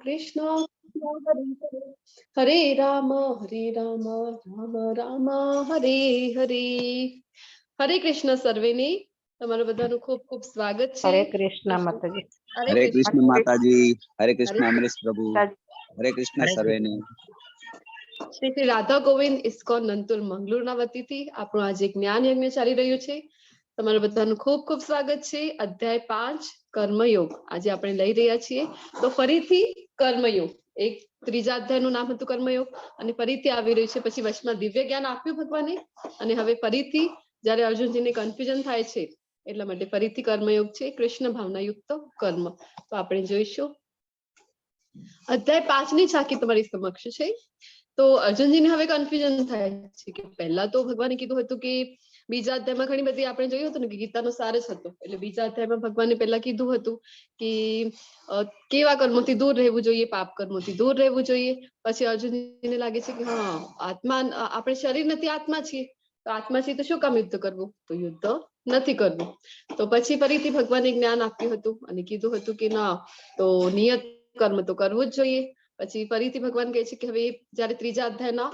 કૃષ્ણ હરે હરે, હરે રામ હરે રામ રામ રામ હરે હરે. હરે કૃષ્ણ સર્વેને, તમારું બધાનું ખૂબ ખૂબ સ્વાગત છે. હરે કૃષ્ણ માતાજી. હરે કૃષ્ણ માતાજી, હરે કૃષ્ણ અમરીશ પ્રભુ, હરે કૃષ્ણ હરે સર્વેને. શ્રી શ્રી રાધા ગોવિંદ ઇસ્કોન નંતુર મંગલુરના વતીથી આપણું આજે જ્ઞાન યજ્ઞ ચાલી રહ્યું છે. તમારું બધાનું ખૂબ ખૂબ સ્વાગત છે. અધ્યાય 5, કર્મયોગ, આજે આપણે લઈ રહ્યા છીએ. તો ફરીથી કર્મયોગ, એક ત્રીજા અધ્યાયનું નામ હતું કર્મયોગ અને ફરીથી આવી રહ્યું છે. પછી વચમાં દિવ્ય જ્ઞાન આપ્યું ભગવાને અને હવે ફરીથી જ્યારે અર્જુનજીને કન્ફ્યુઝન થાય છે, એટલા માટે ફરીથી કર્મયોગ છે, કૃષ્ણ ભાવનાયુક્ત કર્મ. તો આપણે જોઈશું, અધ્યાય 5 ની ઝાંખી તમારી સમક્ષ છે. તો અર્જુનજીને હવે કન્ફ્યુઝન થાય છે કે પહેલા તો ભગવાને કીધું હતું કે બીજા અધ્યાયમાં ઘણી બધી આપણે જોયું હતું ને કે ગીતાનો સાર જ હતો. એટલે બીજા અધ્યાયમાં ભગવાને પહેલા કીધું હતું કે કેવા કર્મોથી દૂર રહેવું જોઈએ, પાપ કર્મોથી દૂર રહેવું જોઈએ. પછી અર્જુનજીને લાગે છે કે હા, આત્મા, આપણે શરીર નથી, આત્મા છીએ, તો આત્મા છીએ તો શું કામ યુદ્ધ કરવું? તો યુદ્ધ નથી કરવું. તો પછી ફરીથી ભગવાને જ્ઞાન આપ્યું હતું અને કીધું હતું કે ના, તો નિયત કર્મ તો કરવું જ જોઈએ. પછી ફરીથી ભગવાન કહે છે કે હવે જયારે ત્રીજા અધ્યાયના,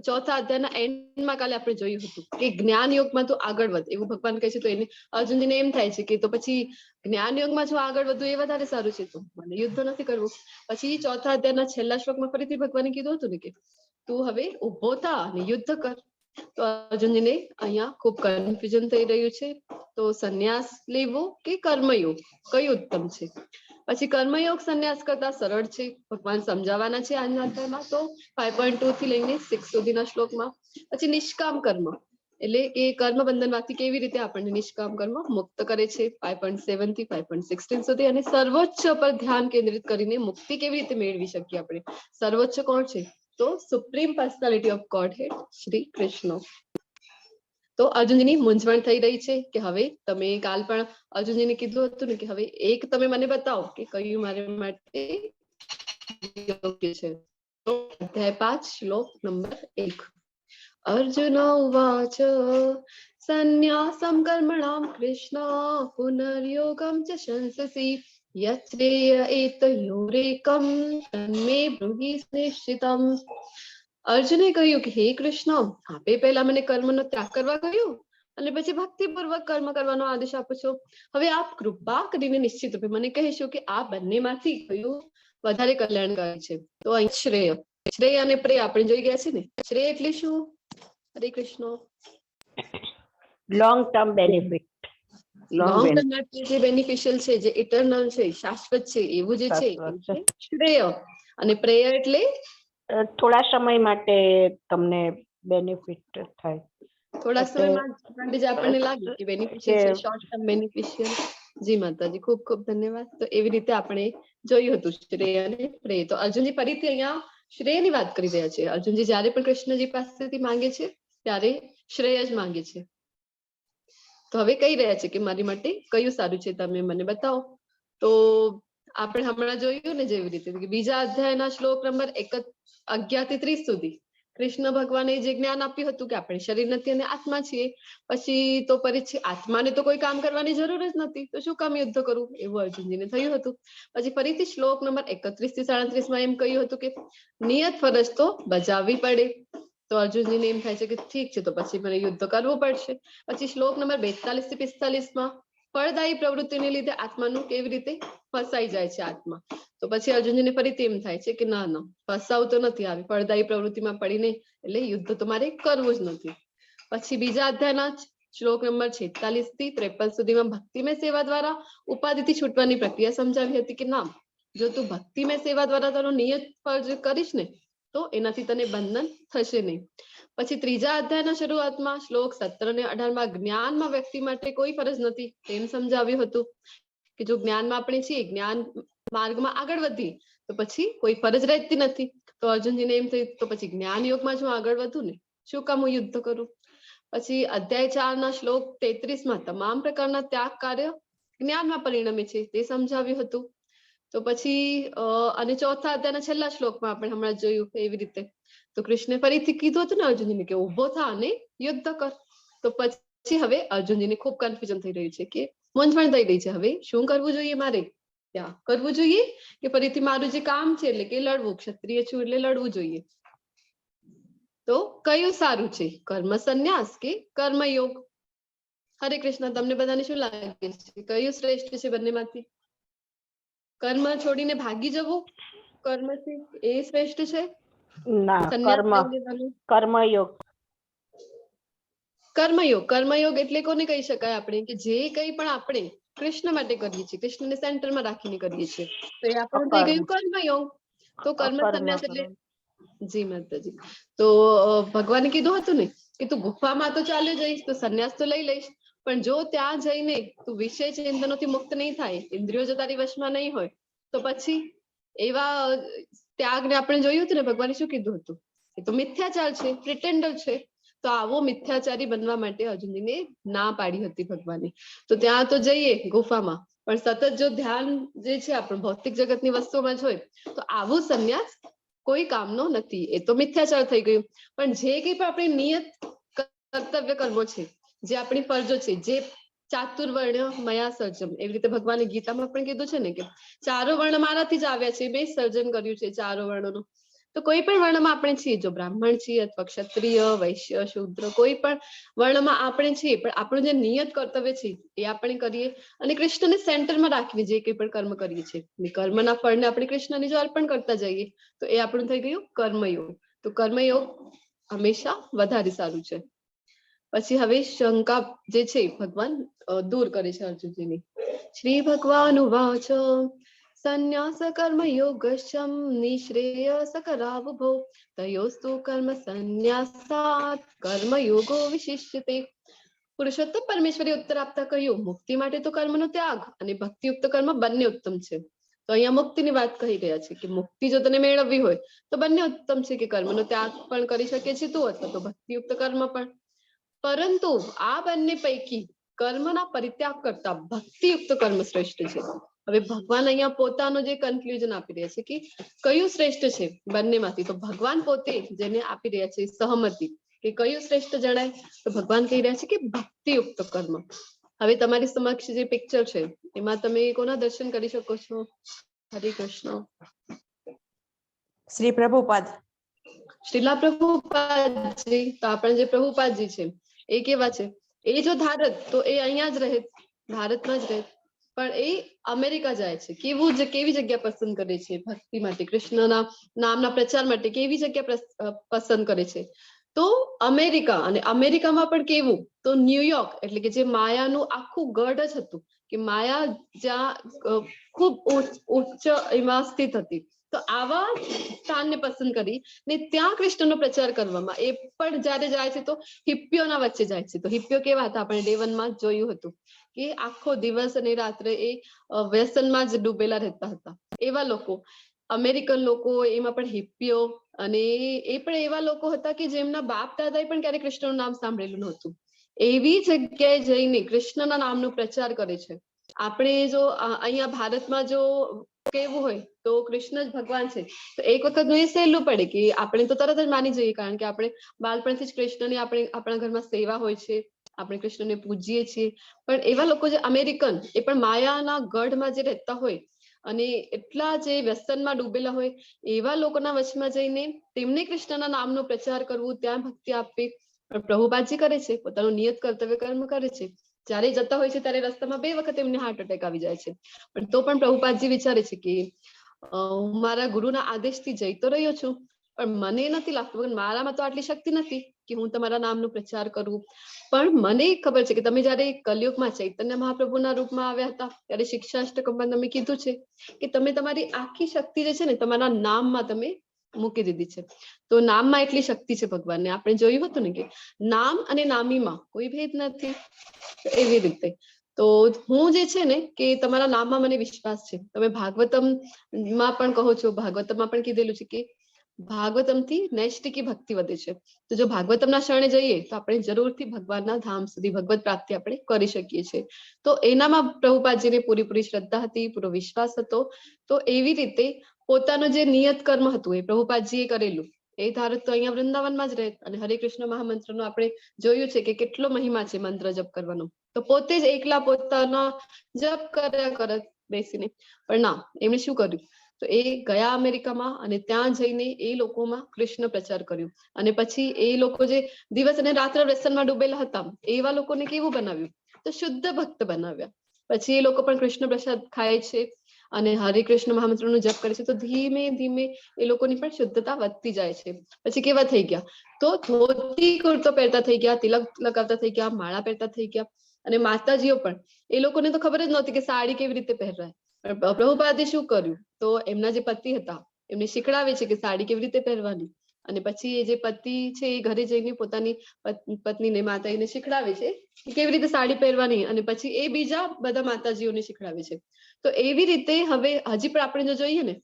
ચોથા અધ્યાયના એન્ડમાં કાલે આપણે જોયું હતું કે જ્ઞાન યોગમાં તો આગળ વધ, એવું ભગવાન કહે છે. તો એને અર્જુનજીને એમ થાય છે કે તો પછી જ્ઞાન યોગમાં જો આગળ વધવું એ વધારે સારું છે, તો મને યુદ્ધ નથી કરવું. પછી ચોથા અધ્યાયના છેલ્લા શ્લોકમાં ફરીથી ભગવાને કીધું હતું ને કે તું હવે ઉભો થા અને યુદ્ધ કર. તો અર્જુનજીને અહીંયા ખૂબ કન્ફ્યુઝન થઈ રહ્યું છે, તો સંન્યાસ લેવો કે કર્મયોગ, કયું ઉત્તમ છે? પછી કર્મયોગ સંન્યાસ કરતા સરળ છે, ભગવાન સમજાવવાના છે આજના અધ્યાયમાં, તો 5.2 થી લઈને 6 સુધીના શ્લોકમાં. પછી નિષ્કામ કર્મ, એટલે કે કર્મ બંધનમાંથી કેવી રીતે આપણને નિષ્કામ કર્મ મુક્ત કરે છે, 5.7 થી 5.16 સુધી. અને સર્વોચ્ચ પર ધ્યાન કેન્દ્રિત કરીને મુક્તિ કેવી રીતે મેળવી શકીએ આપણે? સર્વોચ્ચ કોણ છે? તો સુપ્રીમ પર્સનાલિટી ઓફ ગોડ હેડ શ્રી કૃષ્ણ. તો અર્જુનજીની મૂંઝવણ થઈ રહી છે કે હવે તમે કાલ પણ અર્જુનજીને કીધું હતું ને કે હવે એક તમે મને બતાવો કે કયું મારે માટે યોગ્ય છે. તો અધ્યાય 5, શ્લોક નંબર 1. અર્જુન ઉવાચ, સંન્યાસમ કર્મણામ કૃષ્ણ પુનર્યોગમ ચ શંસસી, યચ્છ્રેય એતયોરેકમ તન્મે બ્રૂહિ નિશ્ચિતમ. અર્જુને કહ્યું કે હે કૃષ્ણ, આપે પહેલા મને કર્મનો ત્યાગ કરવા કહ્યું અને પછી ભક્તિપૂર્વક કર્મ કરવાનો આદેશ આપો છો. હવે આપ કૃપા કરીને નિશ્ચિત રૂપે મને કહેશો કે આ બંનેમાંથી કયું વધારે કલ્યાણકારી છે? તો અહીં શ્રેય, શ્રેય અને પ્રેય આપણે જોઈ ગયા છે ને. શ્રેય એટલે શું? હરે Krishna. Long term benefit. Long term માટે જે બેનિફિશિયલ છે, જે ઇટરનલ છે, શાશ્વત છે, એવું જે છે શાશ્વત છે. એ શ્રેય. અને પ્રેય એટલે થોડા સમય માટે તમને બેનિફિટ થાય. થોડા એટલે સમયમાં માટે જે આપણને લાગે કે બેનિફિશિયલ છે, શોર્ટ ટર્મ બેનિફિશિયલ. જી માતાજી, ખૂબ ખૂબ ધન્યવાદ. તો એવી રીતે આપણે જોયું હતું શ્રેય અને પ્રેય. તો અર્જુનજી ફરીથી અહીંયા શ્રેયની વાત કરી રહ્યા છે. અર્જુનજી જ્યારે પણ કૃષ્ણજી પાસેથી માંગે છે ત્યારે શ્રેય જ માંગે છે. તો હવે કહી રહ્યા છે કે મારી માટે કયું સારું છે, તમે મને બતાવો. તો આપણે હમણાં જોયું ને જેવી રીતે કે બીજા અધ્યાયના શ્લોક નંબર 11 થી 30 સુધી કૃષ્ણ ભગવાને જે જ્ઞાન આપ્યું હતું કે આપણે શરીર નથી અને આત્મા છીએ, પછી તો પરિચય આત્માને તો કોઈ કામ કરવાની જરૂર જ નથી, તો શું કામ યુદ્ધ કરવું, એવું અર્જુનજીને થયું હતું. પછી ફરીથી શ્લોક નંબર 31 થી 37 માં એમ કહ્યું હતું કે નિયત ફરજ તો બજાવવી પડે. તો અર્જુનજીને એમ થાય છે કે ઠીક છે, તો પછી મને યુદ્ધ કરવું પડશે. પછી શ્લોક નંબર 42 થી 45 માં ફળદાયી પ્રવૃત્તિને લીધે આત્માનું કેવી રીતે ફસાઈ જાય છે આત્મા. તો પછી અર્જુનજીને ફરીથી એમ થાય છે કે ના ના, ફસાવું તો નથી, આવી ફળદાયી પ્રવૃત્તિમાં પડીને, એટલે યુદ્ધ તો મારે કરવું જ નથી. પછી બીજા અધ્યાયના જ શ્લોક નંબર 46 થી 53 સુધીમાં ભક્તિમય સેવા દ્વારા ઉપાધિથી છૂટવાની પ્રક્રિયા સમજાવી હતી કે ના, જો તું ભક્તિમય સેવા દ્વારા તારો નિયત ફરજ કરીશ ને, તો એનાથી તને બંધન થશે નહીં. પછી ત્રીજા અધ્યાયના શરૂઆતમાં શ્લોક 17 અને 18 માં જ્ઞાનમાં વ્યક્તિ માટે કોઈ ફરજ નથી તેમ સમજાવ્યું હતું કે જો જ્ઞાનમાં આપણે છીએ, જ્ઞાન માર્ગમાં આગળ વધી, તો પછી કોઈ ફરજ રહેતી નથી. તો અર્જુનજીને એમ થયું, તો પછી જ્ઞાન યોગમાં જો આગળ વધું ને, શું કામ હું યુદ્ધ કરું? પછી અધ્યાય 4 ના શ્લોક 33 માં તમામ પ્રકારના ત્યાગ કાર્ય જ્ઞાનમાં પરિણમે છે તે સમજાવ્યું હતું. તો પછી અને ચોથા અધ્યાયના છેલ્લા શ્લોકમાં આપણે હમણાં જોયું એવી રીતે તો કૃષ્ણે ફરીથી કીધું હતું ને અર્જુનજીને કે ઉભો થા અને યુદ્ધ કર. તો પછી હવે અર્જુનજીને ખૂબ કન્ફ્યુઝન થઈ રહ્યું છે કે મૂંઝવણ થઈ રહી છે, હવે શું કરવું જોઈએ મારે? ત્યાં કરવું જોઈએ કે ફરીથી મારું જે કામ છે એટલે કે લડવું, ક્ષત્રિય છું એટલે લડવું જોઈએ? તો કયું સારું છે, કર્મ સંન્યાસ કે કર્મયોગ? હરે કૃષ્ણ. તમને બધાને શું લાગે છે, કયું શ્રેષ્ઠ છે બંનેમાંથી? કર્મ છોડીને ભાગી જવું કર્મથી એ શ્રેષ્ઠ છે? ના. સંન્યાસ કર્મ લઈ લેવાનું? કર્મયોગ. કર્મયોગ. કર્મયોગ એટલે કોને કહી શકાય આપણે? કે જે કંઈ પણ આપણે કૃષ્ણ માટે કરીએ છીએ, કૃષ્ણને સેન્ટરમાં રાખીને કરીએ છીએ, તો એ આપણું થઈ ગયું કર્મયોગ. તો કર્મ અકર્મ સંન્યાસ એટલે કરવું. જી માતાજી. તો ભગવાને કીધું હતું ને કે તું ગુફામાં તો ચાલ્યો જઈશ, તો સંન્યાસ તો લઈ લઈશ, પણ જો ત્યાં જઈને તું વિષય ચિંતનોથી મુક્ત નહીં થાય, ઇન્દ્રિયો જો તારી વશમાં નહીં હોય, તો પછી એવા ત્યાગને આપણે જોયું હતું ને, ભગવાને શું કીધું હતું? એ તો મિથ્યાચાર છે, પ્રિટેન્ડર છે. તો આવો મિથ્યાચારી બનવા માટે અર્જુનજીને ના પાડી હતી ભગવાને. તો ત્યાં તો જઈએ ગુફામાં, પણ સતત જો ધ્યાન જે છે આપણું ભૌતિક જગતની વસ્તુઓમાં જ હોય, તો આવું સંન્યાસ કોઈ કામનો નથી, એ તો મિથ્યાચાર થઈ ગયું. પણ જે કંઈ પણ આપણી નિયત કર્તવ્ય કર્મો છે, જે આપણી ફરજો છે, જે ચાતુર્વર્ણ્ય મયા સર્જમ, એવી રીતે ભગવાને ગીતામાં પણ કીધું છે ને કે ચારો વર્ણ મારાથી જ આવ્યા છે, મેં સર્જન કર્યું છે ચારો વર્ણોનું. તો કોઈ પણ વર્ણમાં આપણે છીએ, જો બ્રાહ્મણ છીએ અથવા ક્ષત્રિય, વૈશ્ય, શૂદ્ર, કોઈ પણ વર્ણમાં આપણે છીએ, પણ આપણું જે નિયત કર્તવ્ય છે એ આપણે કરીએ અને કૃષ્ણને સેન્ટરમાં રાખીને જે કંઈ પણ કર્મ કરીએ છીએ, અને કર્મના ફળને આપણે કૃષ્ણને જો અર્પણ કરતા જઈએ, તો એ આપણું થઈ ગયું કર્મયોગ. તો કર્મયોગ હંમેશા વધારે સારું છે. પછી હવે શંકા જે છે ભગવાન દૂર કરે છે અર્જુનજીની. શ્રી ભગવાન ઉવાચ, સંન્યાસ કર્મ યોગશ્ચમ નિશ્રેયસકરાવુભો તયોસ્તુ કર્મ સંન્યાસાત કર્મ યોગો વિશિષ્યતે. પુરુષોત્તમ પરમેશ્વરે ઉત્તર આપતા કહ્યું, મુક્તિ માટે તો કર્મનો ત્યાગ અને ભક્તિયુક્ત કર્મ બંને ઉત્તમ છે. તો અહીંયા મુક્તિની વાત કહી રહ્યા છે કે મુક્તિ જો તને મેળવવી હોય તો બંને ઉત્તમ છે, કે કર્મનો ત્યાગ પણ કરી શકે છે તું અથવા તો ભક્તિયુક્ત કર્મ પણ. પરંતુ આ બંને પૈકી કર્મના પરિત્યાગ કરતા ભક્તિયુક્ત કર્મ શ્રેષ્ઠ છે. હવે ભગવાન અહીંયા પોતાનો જે કન્ક્લુઝન આપી રહ્યા છે કે કયું શ્રેષ્ઠ છે બંનેમાંથી, તો ભગવાન પોતે જેને આપી રહ્યા છે સહમતિ કે કયું શ્રેષ્ઠ જણાય, તો ભગવાન કહી રહ્યા છે કે ભક્તિયુક્ત કર્મ. હવે તમારી સમક્ષ જે પિક્ચર છે એમાં તમે કોના દર્શન કરી શકો છો? હરે કૃષ્ણ. શ્રી પ્રભુપાદ. શ્રીલા પ્રભુપાદજી. તો આપણે જે પ્રભુપાદજી છે એ કેવા છે? એ જો ધારત તો એ અહીંયા જ રહે, ભારતમાં જ રહે, પણ એ અમેરિકા જાય છે. કેવું કેવી જગ્યા પસંદ કરે છે ભક્તિ માટે, કૃષ્ણના નામના પ્રચાર માટે કેવી જગ્યા પસંદ કરે છે? તો અમેરિકા. અને અમેરિકામાં પણ કેવું? તો ન્યુયોર્ક, એટલે કે જે માયાનું આખું ગઢ જ હતું, કે માયા જ્યાં ખૂબ ઉચ્ચ એમાં સ્થિત હતી, તો આવા સ્થાનને પસંદ કરી ને ત્યાં કૃષ્ણનો પ્રચાર કરવામાં એ પણ જ્યારે જાય છે તો હિપ્પીઓના વચ્ચે જાય છે. તો હિપ્પીઓ કેવા હતા આપણે ડે વનમાં જોયું હતું કે આખો દિવસ અને રાત્રે એ વ્યસનમાં જ ડૂબેલા રહેતા હતા. એવા લોકો, અમેરિકન લોકો, એમાં પણ હિપ્પીઓ, અને એ પણ એવા લોકો હતા કે જેમના બાપ દાદાએ પણ ક્યારે કૃષ્ણનું નામ સાંભળેલું નહોતું. એવી જગ્યાએ જઈને કૃષ્ણના નામનો પ્રચાર કરે છે. આપણે જો અહીંયા ભારતમાં જો કેવું હોય તો કૃષ્ણ જ ભગવાન છે, તો એક વખત એ સહેલું પડે કે આપણે તો તરત જ માની જઈએ, કારણ કે આપણે બાળપણથી જ કૃષ્ણની આપણે આપણા ઘરમાં સેવા હોય છે, આપણે કૃષ્ણને પૂજીએ છીએ. પણ એવા લોકો જે અમેરિકન, એ પણ માયાના ગઢમાં જે રહેતા હોય અને એટલા જે વ્યસનમાં ડૂબેલા હોય, એવા લોકોના વચમાં જઈને તેમને કૃષ્ણના નામનો પ્રચાર કરવું, ત્યાં ભક્તિ આપવી, પણ પ્રભુપાદજી કરે છે, પોતાનું નિયત કર્તવ્ય કર્મ કરે છે. જ્યારે જતા હોય છે ત્યારે રસ્તામાં 2 વખત એમને હાર્ટ એટેક આવી જાય છે, પણ તો પણ પ્રભુપાદજી વિચારે છે કે હું મારા ગુરુના આદેશથી જઈ તો રહ્યો છું, પણ મને નથી લાગતું, મારામાં તો આટલી શક્તિ નથી કે હું તમારા નામનો પ્રચાર કરું, પણ મને ખબર છે કે તમે જ્યારે કલયુગમાં ચૈતન્ય મહાપ્રભુના રૂપમાં આવ્યા હતા ત્યારે શિક્ષાષ્ટકમમાં તમે કીધું છે કે તમે તમારી આખી શક્તિ જે છે ને તમારા નામમાં તમે મૂકી દીધી છે. તો નામમાં એટલી શક્તિ છે ભગવાનને. આપણે જોયું હતું ને કે નામ અને નામીમાં કોઈ ભેદ નથી. એવી રીતે તો હું જે છે ને કે તમારા નામમાં મને વિશ્વાસ છે. તમે ભાગવતમ માં પણ કહો છો, ભાગવતમમાં પણ કીધેલું છે કે ભાગવતમથી નૈષ્ટિકી ભક્તિ વધે છે. તો જો ભાગવતમના શરણે જઈએ તો આપણે જરૂરથી ભગવાનના ધામ સુધી ભગવત પ્રાપ્તિ આપણે કરી શકીએ છીએ. તો એનામાં પ્રભુપાદજીને પૂરેપૂરી શ્રદ્ધા હતી, પૂરો વિશ્વાસ હતો. તો એવી રીતે પોતાનું જે નિયત કર્મ હતું એ પ્રભુપાદજીએ કરેલું, એ ધારત તો અહીંયા વૃંદાવનમાં જ રહે. અને હરે કૃષ્ણ મહામંત્રનો આપણે જોયું છે કે કેટલો મહિમા છે મંત્ર જપ કરવાનો. તો પોતે જ એકલા પોતાના જપ કર્યા કરત. બેસીને. પણ ના, એમણે શું કર્યું? તો એ ગયા અમેરિકામાં અને ત્યાં જઈને એ લોકોમાં કૃષ્ણ પ્રચાર કર્યું. અને પછી એ લોકો જે દિવસ અને રાત્ર વ્યસનમાં ડૂબેલા હતા, એવા લોકોને કેવું બનાવ્યું? તો શુદ્ધ ભક્ત બનાવ્યા. પછી એ લોકો પણ કૃષ્ણ પ્રસાદ ખાય છે અને હરે કૃષ્ણ મહામંત્રનો જપ કરે છે. તો ધીમે ધીમે એ લોકોની પણ શુદ્ધતા વધતી જાય છે. પછી કેવા થઈ ગયા? તો ધોતી કુર્તો પહેરતા થઈ ગયા, તિલક લગાવતા થઈ ગયા, માળા પહેરતા થઈ ગયા. અને માતાજીઓ પણ, એ લોકોને તો ખબર જ નહોતી કે સાડી કેવી રીતે પહેરાય. પણ પ્રભુપાદે શું કર્યું? તો એમના જે પતિ હતા એમને શીખડાવે છે કે સાડી કેવી રીતે પહેરવાની. અને પછી એ જે પતિ છે એ ઘરે જઈને પોતાની પત્નીને, માતાજીને શીખડાવે છે કે કેવી રીતે સાડી પહેરવાની. અને પછી એ બીજા બધા માતાજીઓને શીખડાવે છે. તો એવી રીતે હવે હજી પણ આપણે જો જોઈએ ને,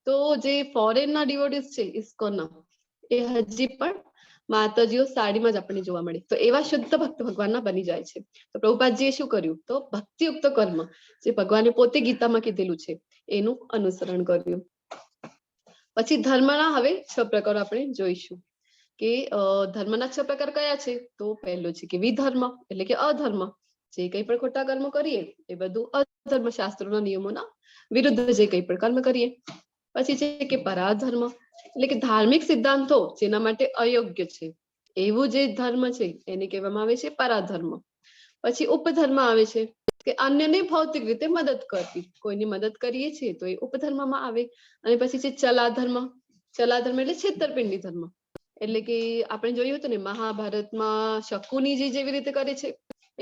તો જે ફોરેનના ડિવોટીઝ છે ઇસ્કોનના, એ હજી પણ માતાજીઓ સાડીમાં જ આપણને જોવા મળે. તો એવા શુદ્ધ ભક્ત ભગવાનના બની જાય છે. તો પ્રભુપાદજીએ શું કર્યું? તો ભક્તિયુક્ત કર્મ, જે ભગવાને પોતે ગીતામાં કીધેલું છે, એનું અનુસરણ કર્યું. પછી ધર્મના હવે 6 પ્રકારો આપણે જોઈશું કે ધર્મના 6 પ્રકાર કયા છે. તો પહેલો છે કે વિધર્મ, એટલે કે અધર્મ. જે કંઈ પણ ખોટા કર્મ કરીએ એ બધું અધર્મ, શાસ્ત્રોના નિયમોના વિરુદ્ધ જે કંઈ પણ કર્મ કરીએ. પછી છે કે પરાધર્મ, એટલે કે ધાર્મિક સિદ્ધાંતો જેના માટે અયોગ્ય છે એવું જે ધર્મ છે એને કહેવામાં આવે છે પરાધર્મ. પછી ઉપધર્મ આવે છે કે અન્યને ભૌતિક રીતે મદદ કરવી, કોઈની મદદ કરીએ છીએ તો એ ઉપધર્મમાં આવે. અને પછી છે ચલાધર્મ. ચલાધર્મ એટલે છેતરપિંડી ધર્મ, એટલે કે આપણે જોયું હતું ને મહાભારતમાં શકુની જેવી રીતે કરે છે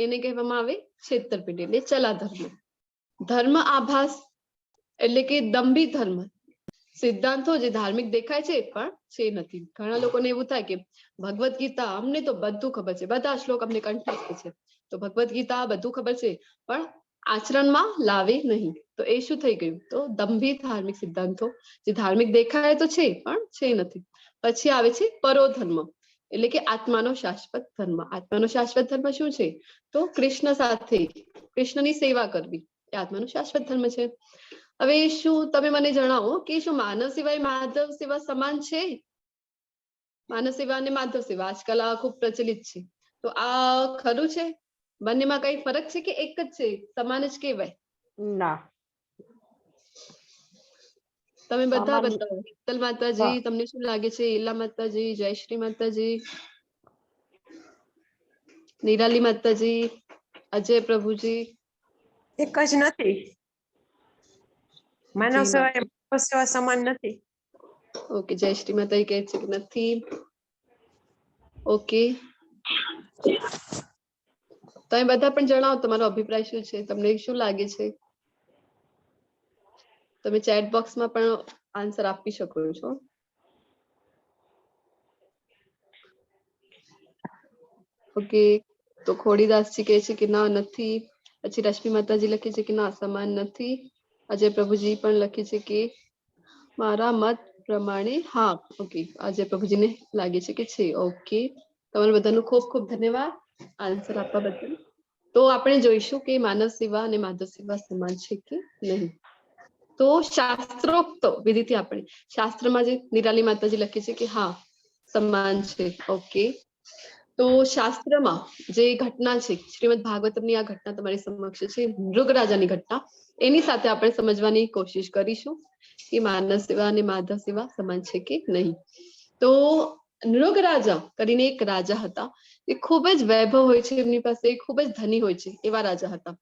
એને કહેવામાં આવે છેતરપિંડી, એટલે ચલાધર્મ. ધર્મ આભાસ એટલે કે દંભી ધર્મ, સિદ્ધાંતો જે ધાર્મિક દેખાય છે પણ છે નથી. ઘણા લોકોને એવું થાય કે ભગવદ્ ગીતા અમને તો બધું ખબર છે, બધા શ્લોક અમને કંઠસ્થ છે, તો ભગવદ્ ગીતા બધું ખબર છે પણ આચરણમાં લાવે નહીં. તો એ શું થઈ ગયું? તો દંભી ધાર્મિક સિદ્ધાંતો જે ધાર્મિક દેખાય તો છે પણ છે નથી. પછી આવે છે પરોધર્મ, એટલે કે આત્માનો શાશ્વત ધર્મ. આત્માનો શાશ્વત ધર્મ શું છે? તો કૃષ્ણ સાથે કૃષ્ણની સેવા કરવી એ આત્માનો શાશ્વત ધર્મ છે. હવે શું તમે મને જણાવો કે શું માનવ સેવા એ માધવ સેવા સમાન છે? માનવ સેવા અને માધવ સેવા આજકાલ આ ખૂબ પ્રચલિત છે, તો આ ખરું છે? બંનેમાં કઈ ફરક છે કે એક જ છે, સમાન જ કહેવાય? ના. તમે બધા સમાન. બતાવો. હેતલ માતાજી, તમને શું લાગે છે? ઈલા માતાજી, જય શ્રી માતાજી, નિરાલી માતાજી, અજય પ્રભુજી. એક જ નથી. માનવ જી. સેવા એ માધવ સેવા સમાન નથી. ઓકે, જય શ્રી માતાજી કહે છે કે નથી. ઓકે, તમે બધા પણ જણાવો તમારો અભિપ્રાય શું છે, તમને શું લાગે છે? તમે ચેટ બોક્સમાં પણ આન્સર આપી શકો છો. ઓકે, તો ખોડીદાસજી કહે છે કે ના નથી. પછી રશ્મિ માતાજી લખે છે કે ના સમાન નથી. અજય પ્રભુજી પણ લખે છે કે મારા મત પ્રમાણે હા. ઓકે, અજય પ્રભુજીને લાગે છે કે છે. ઓકે, તમારા બધાનું ખૂબ ખૂબ ધન્યવાદ આન્સર આપવા બદલ. તો આપણે જોઈશું કે માનવ સેવા અને માધવ સેવા સમાન છે કે નહીં. તો શાસ્ત્રોક્ત વિધિથી આપણે શાસ્ત્રમાં જે નિરાલી માતાજી લખે છે કે હા સમાન છે. ઓકે, તો શાસ્ત્રમાં જે ઘટના છે, શ્રીમદ ભાગવતમની આ ઘટના તમારી સમક્ષ છે, મૃગ રાજાની ઘટના, એની સાથે આપણે સમજવાની કોશિશ કરીશું કે માનવ સેવા અને માધવ સેવા સમાન છે કે નહીં. તો નૃગ રાજા કરીને એક રાજા હતા, એ ખૂબ જ વૈભવ હોય છે એમની પાસે, ખૂબ જ ધની હોય છે એવા રાજા હતા.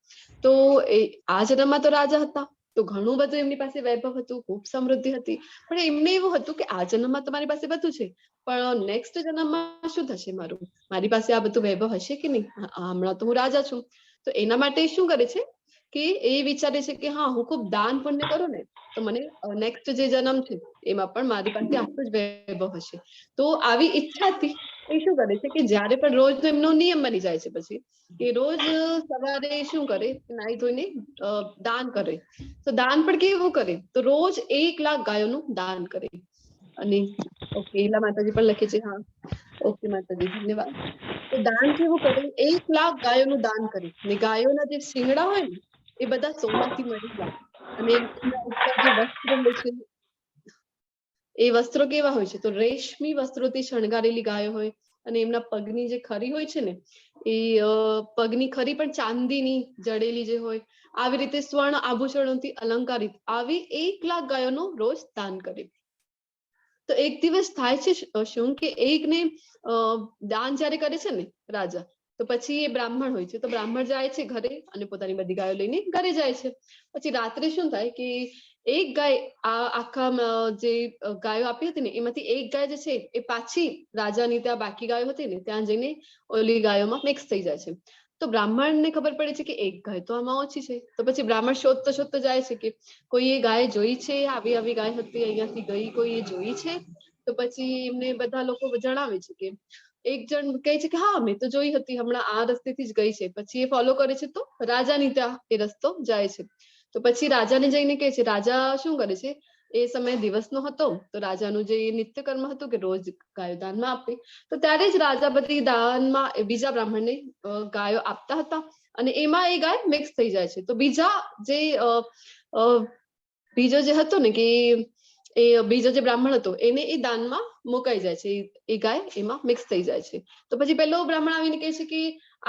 તો એ આ જન્મમાં તો રાજા હતા, તો ઘણું બધું એમની પાસે વૈભવ હતું, ખૂબ સમૃદ્ધિ હતી, પણ એમને એવું હતું કે આ જન્મમાં તો મારી પાસે બધું છે, પણ નેક્સ્ટ જન્મમાં શું થશે મારું, મારી પાસે આ બધું વૈભવ હશે કે નહીં, હમણાં તો હું રાજા છું. તો એના માટે શું કરે છે કે એ વિચારે છે કે હા હું ખૂબ દાન પુણ્ય કરું ને તો મને નેક્સ્ટ જે જન્મ છે એમાં પણ મારી પાસે આટલું જ વૈભવ હશે. તો આવી ઈચ્છાથી એ શું કરે છે કે જ્યારે પણ રોજ એમનો નિયમ બની જાય છે પછી કે રોજ સવારે શું કરે, નાહી ધોઈને દાન કરે. તો દાન પણ કેવું કરે, તો રોજ 1 લાખ ગાયોનું દાન કરે. અને ઓકે, ઈલા માતાજી પણ લખે છે હા, ઓકે માતાજી ધન્યવાદ. તો દાન કેવું કરે, 1 લાખ ગાયોનું દાન કરે ને ગાયોના જે શિંગડા હોય ને એ બધા સોનાથી મળી જાય, અને એમના ઉપર જે વસ્ત્ર હોય છે એ વસ્ત્રો કેવા હોય છે, તો રેશમી વસ્ત્રોથી શણગારેલી ગાયો હોય, અને એમના પગની જે ખરી હોય છે ને એ પગની ખરી પણ ચાંદીની જડેલી જે હોય, આવી રીતે સ્વર્ણ આભૂષણોથી અલંકારિત આવી 1 લાખ ગાયોનું રોજ દાન કરે. તો એક દિવસ થાય છે શું કે એકને દાન જયારે કરે છે ને રાજા, તો પછી એ બ્રાહ્મણ હોય છે, તો બ્રાહ્મણ જાય છે ઘરે અને પોતાની બધી ગાયો લઈને ઘરે જાય છે. પછી રાત્રે શું થાય કે એક ગાય, આ આખા જે ગાયો આપી હતી ને એમાંથી એક ગાય જે છે એ પાછી રાજાની ત્યાં બાકી ગાયો હતી ને ત્યાં જઈને ઓલી ગાયોમાં મિક્સ થઈ જાય છે. તો બ્રાહ્મણને ખબર પડે છે કે એક ગાય તો આમાં ઓછી છે. તો પછી બ્રાહ્મણ શોધતો શોધતો જાય છે કે કોઈ એ ગાય જોઈ છે? આવી આવી ગાય હતી, અહીંયાથી ગઈ, કોઈ એ જોઈ છે? તો પછી એમને બધા લોકો જણાવે છે કે એક જણ કહે છે કે હા, મેં તો જોઈ હતી, હમણાં આ રસ્તેથી જ ગઈ છે. પછી એ ફોલો કરે છે તો રાજાની ત્યાં એ રસ્તો જાય છે. તો પછી રાજાને જઈને કહે છે. રાજા શું કરે છે? એ સમય દિવસનો હતો, તો રાજાનું જે નિત્યકર્મ હતું કે રોજ ગાયો દાનમાં આપવી, તો ત્યારે જ રાજા બધી દાનમાં બીજા બ્રાહ્મણને ગાયો આપતા હતા અને એમાં એ ગાય મિક્સ થઈ જાય છે. તો બીજા જે બીજો જે હતો ને કે એ બીજો જે બ્રાહ્મણ હતો એને એ દાનમાં મુકાઈ જાય છે, એ ગાય એમાં મિક્સ થઈ જાય છે. તો પછી પેલો બ્રાહ્મણ આવીને કહે છે કે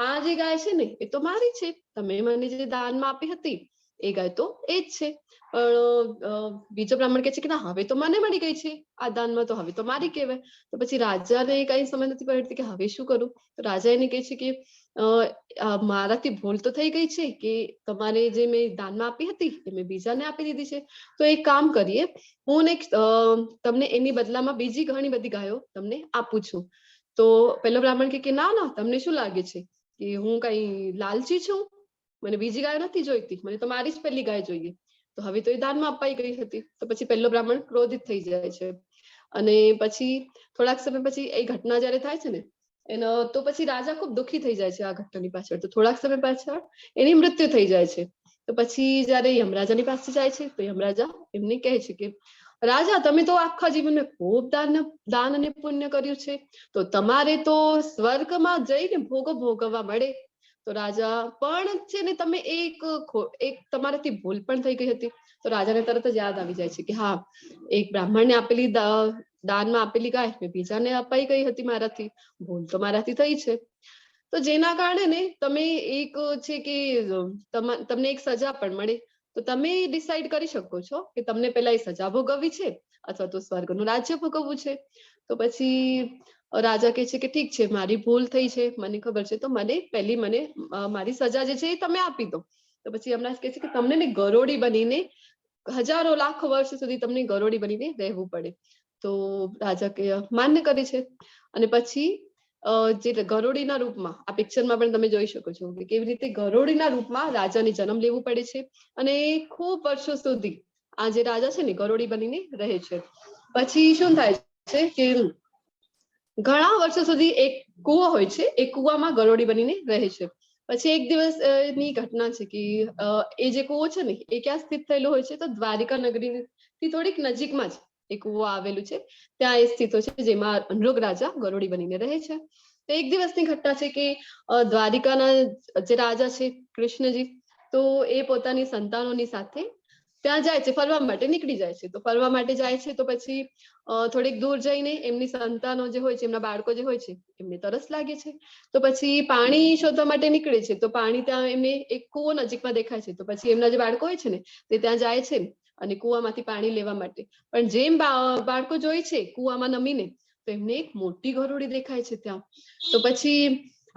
આ જે ગાય છે ને એ તો મારી છે, તમે મને જે દાનમાં આપી હતી એ ગાય તો એ જ છે. પણ બીજો બ્રાહ્મણ કહે છે કે ના, હવે તો મને મળી ગઈ છે આ દાનમાં, તો હવે તો મારી કહેવાય. તો પછી રાજાને કઈ સમજ નથી પડતી કે હવે શું કરું. તો રાજા એને કહે છે કે મારાથી ભૂલ તો થઈ ગઈ છે કે તમારે જે મેં દાનમાં આપી હતી એ મેં બીજાને આપી દીધી છે. તો એક કામ કરીએ, હું ને તમને એની બદલામાં બીજી ઘણી બધી ગાયો તમને આપું છું. તો પેલો બ્રાહ્મણ કે ના ના, તમને શું લાગે છે કે હું કઈ લાલચી છું? મને બીજી ગાયો નથી જોઈતી, મને તો મારી જ પેલી ગાય જોઈએ. તો હવે તો એ દાનમાં અપાઈ ગઈ હતી. તો પછી પહેલો બ્રાહ્મણ ક્રોધિત થઈ જાય છે અને પછી થોડાક સમય પછી એ ઘટના જયારે થાય છે ને એનો, તો પછી રાજા ખૂબ દુઃખી થઈ જાય છે આ ઘટનાની પાછળ. તો થોડાક સમય પાછળ એની મૃત્યુ થઈ જાય છે. તો પછી જયારે યમરાજાની પાસે જાય છે તો યમરાજા એમને કહે છે કે રાજા, તમે તો આખા જીવનમાં ખૂબ દાન દાન અને પુણ્ય કર્યું છે, તો તમારે તો સ્વર્ગમાં જઈને ભોગો ભોગવવા મળે. તો રાજા પણ છે ને, તમે એક એક તમારાથી ભૂલ પણ થઈ ગઈ હતી. તો રાજાને તરત જ યાદ આવી જાય છે કે હા, એક બ્રાહ્મણને આપેલી દાનમાં આપેલી ગાય મેં બીજાને અપાઈ ગઈ હતી, મારાથી ભૂલ તો મારાથી થઈ છે. તો જેના કારણે ને તમે એક છે કે તમને એક સજા પણ મળે. તો તમે ડિસાઈડ કરી શકો છો કે તમને પેલા એ સજા ભોગવવી છે અથવા તો સ્વર્ગનું રાજ્ય ભોગવવું છે. તો પછી રાજા કહે છે કે ઠીક છે, મારી ભૂલ થઈ છે, મને ખબર છે, તો મને પહેલી મને મારી સજા જે છે એ તમે આપી દો. તો પછી હમણાં કહે છે કે તમને ને ગરોળી બનીને હજારો લાખો વર્ષ સુધી તમને ગરોળી બનીને રહેવું પડે. તો રાજા કે માન્ય કરે છે અને પછી જે ગરોળીના રૂપમાં, આ પિક્ચરમાં પણ તમે જોઈ શકો છો કે કેવી રીતે ગરોળીના રૂપમાં રાજાને જન્મ લેવું પડે છે અને ખૂબ વર્ષો સુધી આ જે રાજા છે ને ગરોળી બનીને રહે છે. પછી શું થાય છે કે ઘણા વર્ષો સુધી એક કૂવો હોય છે, એ કૂવામાં ગરોળી બનીને રહે છે. પછી એક દિવસ ની ઘટના છે કે એ જે કૂવો છે ને એ ક્યાં સ્થિત થયેલો હોય છે? તો દ્વારિકા નગરી થી થોડીક નજીકમાં જ એ કૂવો આવેલું છે, ત્યાં એ સ્થિત હોય છે જેમાં નૃગ રાજા ગરોળી બનીને રહે છે. તો એક દિવસની ઘટના છે કે દ્વારિકાના જે રાજા છે કૃષ્ણજી, તો એ પોતાની સંતાનોની સાથે ત્યાં જાય છે, ફરવા માટે નીકળી જાય છે. તો ફરવા માટે જાય છે તો પછી થોડીક દૂર જઈને એમની સંતાનો જે હોય છે, એમના બાળકો જે હોય છે, એમને તરસ લાગે છે. તો પછી પાણી શોધવા માટે નીકળે છે. તો પાણી ત્યાં એમને એક કૂવો નજીકમાં દેખાય છે. તો પછી એમના જે બાળકો હોય છે ને તે ત્યાં જાય છે અને કૂવામાંથી પાણી લેવા માટે. પણ જેમ બાળકો જોઈ છે કૂવામાં નમીને, તો એમને એક મોટી ગરોળી દેખાય છે ત્યાં. તો પછી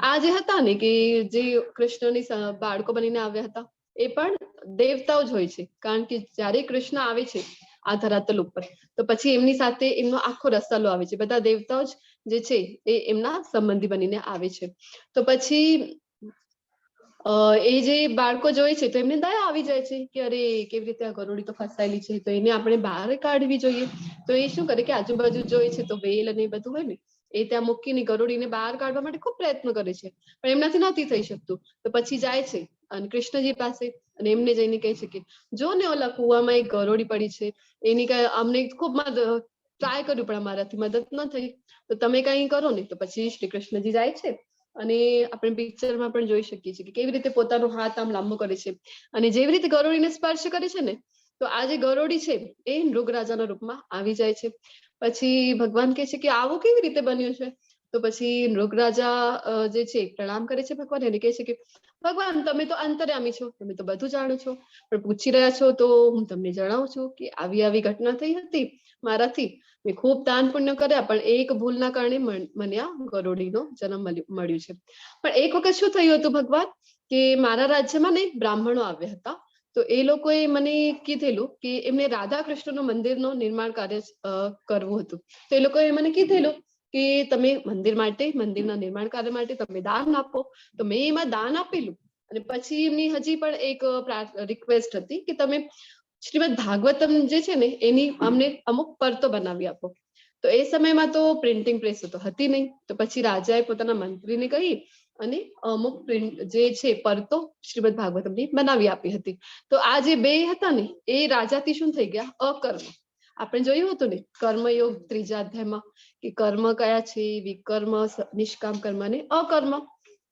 આ જે હતા ને કે જે કૃષ્ણની બાળકો બનીને આવ્યા હતા એ પણ દેવતાઓ જ હોય છે, કારણ કે જ્યારે કૃષ્ણ આવે છે આ ધરાતલ ઉપર તો પછી એમની સાથે એમનો આખો રસાલો આવે છે, બધા દેવતાઓ જ જે છે એ એમના સંબંધી બનીને આવે છે. તો પછી એ જે બાળકો જોઈ છે તો એમને દયા આવી જાય છે કે અરે, કેવી રીતે આ ગરોળી તો ફસાયેલી છે, તો એને આપણે બહાર કાઢવી જોઈએ. તો એ શું કરે કે આજુબાજુ જોઈ છે તો વેલ અને એ બધું હોય ને એ ત્યાં મૂકીને ગરોળીને બહાર કાઢવા માટે ખૂબ પ્રયત્ન કરે છે, પણ એમનાથી નથી થઈ શકતું. તો પછી જાય છે અને કૃષ્ણજી પાસે અને એમને જઈને કહે છે કે જો ને, ઓલા કુવામાં એક ગરોળી પડી છે, એની કઈ અમને ખૂબ ટ્રાય કર્યું પણ અમારાથી મદદ ન થઈ, તો તમે કઈ કરો ને. તો પછી શ્રી કૃષ્ણજી જાય છે અને આપણે પિક્ચરમાં પણ જોઈ શકીએ છીએ કે કેવી રીતે પોતાનો હાથ આમ લાંબો કરે છે અને જેવી રીતે ગરોળીને સ્પર્શ કરે છે ને, તો આ જે ગરોળી છે એ મૃગરાજાના રૂપમાં આવી જાય છે. પછી ભગવાન કહે છે કે આવું કેવી રીતે બન્યું છે? તો પછી મૃગરાજા જે છે પ્રણામ કરે છે ભગવાન એને કહે છે કે ભગવાન, તમે તો અંતર્યામી છો, તમે તો બધું જાણો છો, પણ પૂછી રહ્યા છો તો હું તમને જણાવું છું કે આવી આવી ઘટના થઈ હતી મારાથી. મેં ખૂબ દાન પુણ્ય કર્યા, પણ એક ભૂલના કારણે મને આ ગરોળીનો જન્મ મળ્યું છે. પણ એક વખત શું થયું હતું ભગવાન, કે મારા રાજ્યમાં ને બ્રાહ્મણો આવ્યા હતા, તો એ લોકોએ મને કીધેલું કે એમને રાધા કૃષ્ણનું મંદિરનું નિર્માણ કાર્ય કરવું હતું. તો એ લોકોએ મને કીધેલું કે તમે મંદિર માટે, મંદિરના નિર્માણ કાર્ય માટે તમે દાન આપો. તો મેં એમાં દાન આપેલું. અને પછી એમની હજી પણ એક રિક્વેસ્ટ હતી કે તમે શ્રીમદ ભાગવતમ જે છે ને એની અમને અમુક પરતો બનાવી આપો. તો એ સમયમાં તો પ્રિન્ટિંગ પ્રેસ તો હતી નહીં. તો પછી રાજાએ પોતાના મંત્રીને કહી અને અમુક પ્રિન્ટ જે છે પરતો શ્રીમદ ભાગવતમની બનાવી આપી હતી. તો આ જે બે હતા ને એ રાજાથી શું થઈ ગયા? અકર્મ. આપણે જોયું હતું ને કર્મયોગ ત્રીજા અધ્યાયમાં કે કર્મ કયા છે, વિકર્મ, નિષ્કામ કર્મ અને અકર્મ.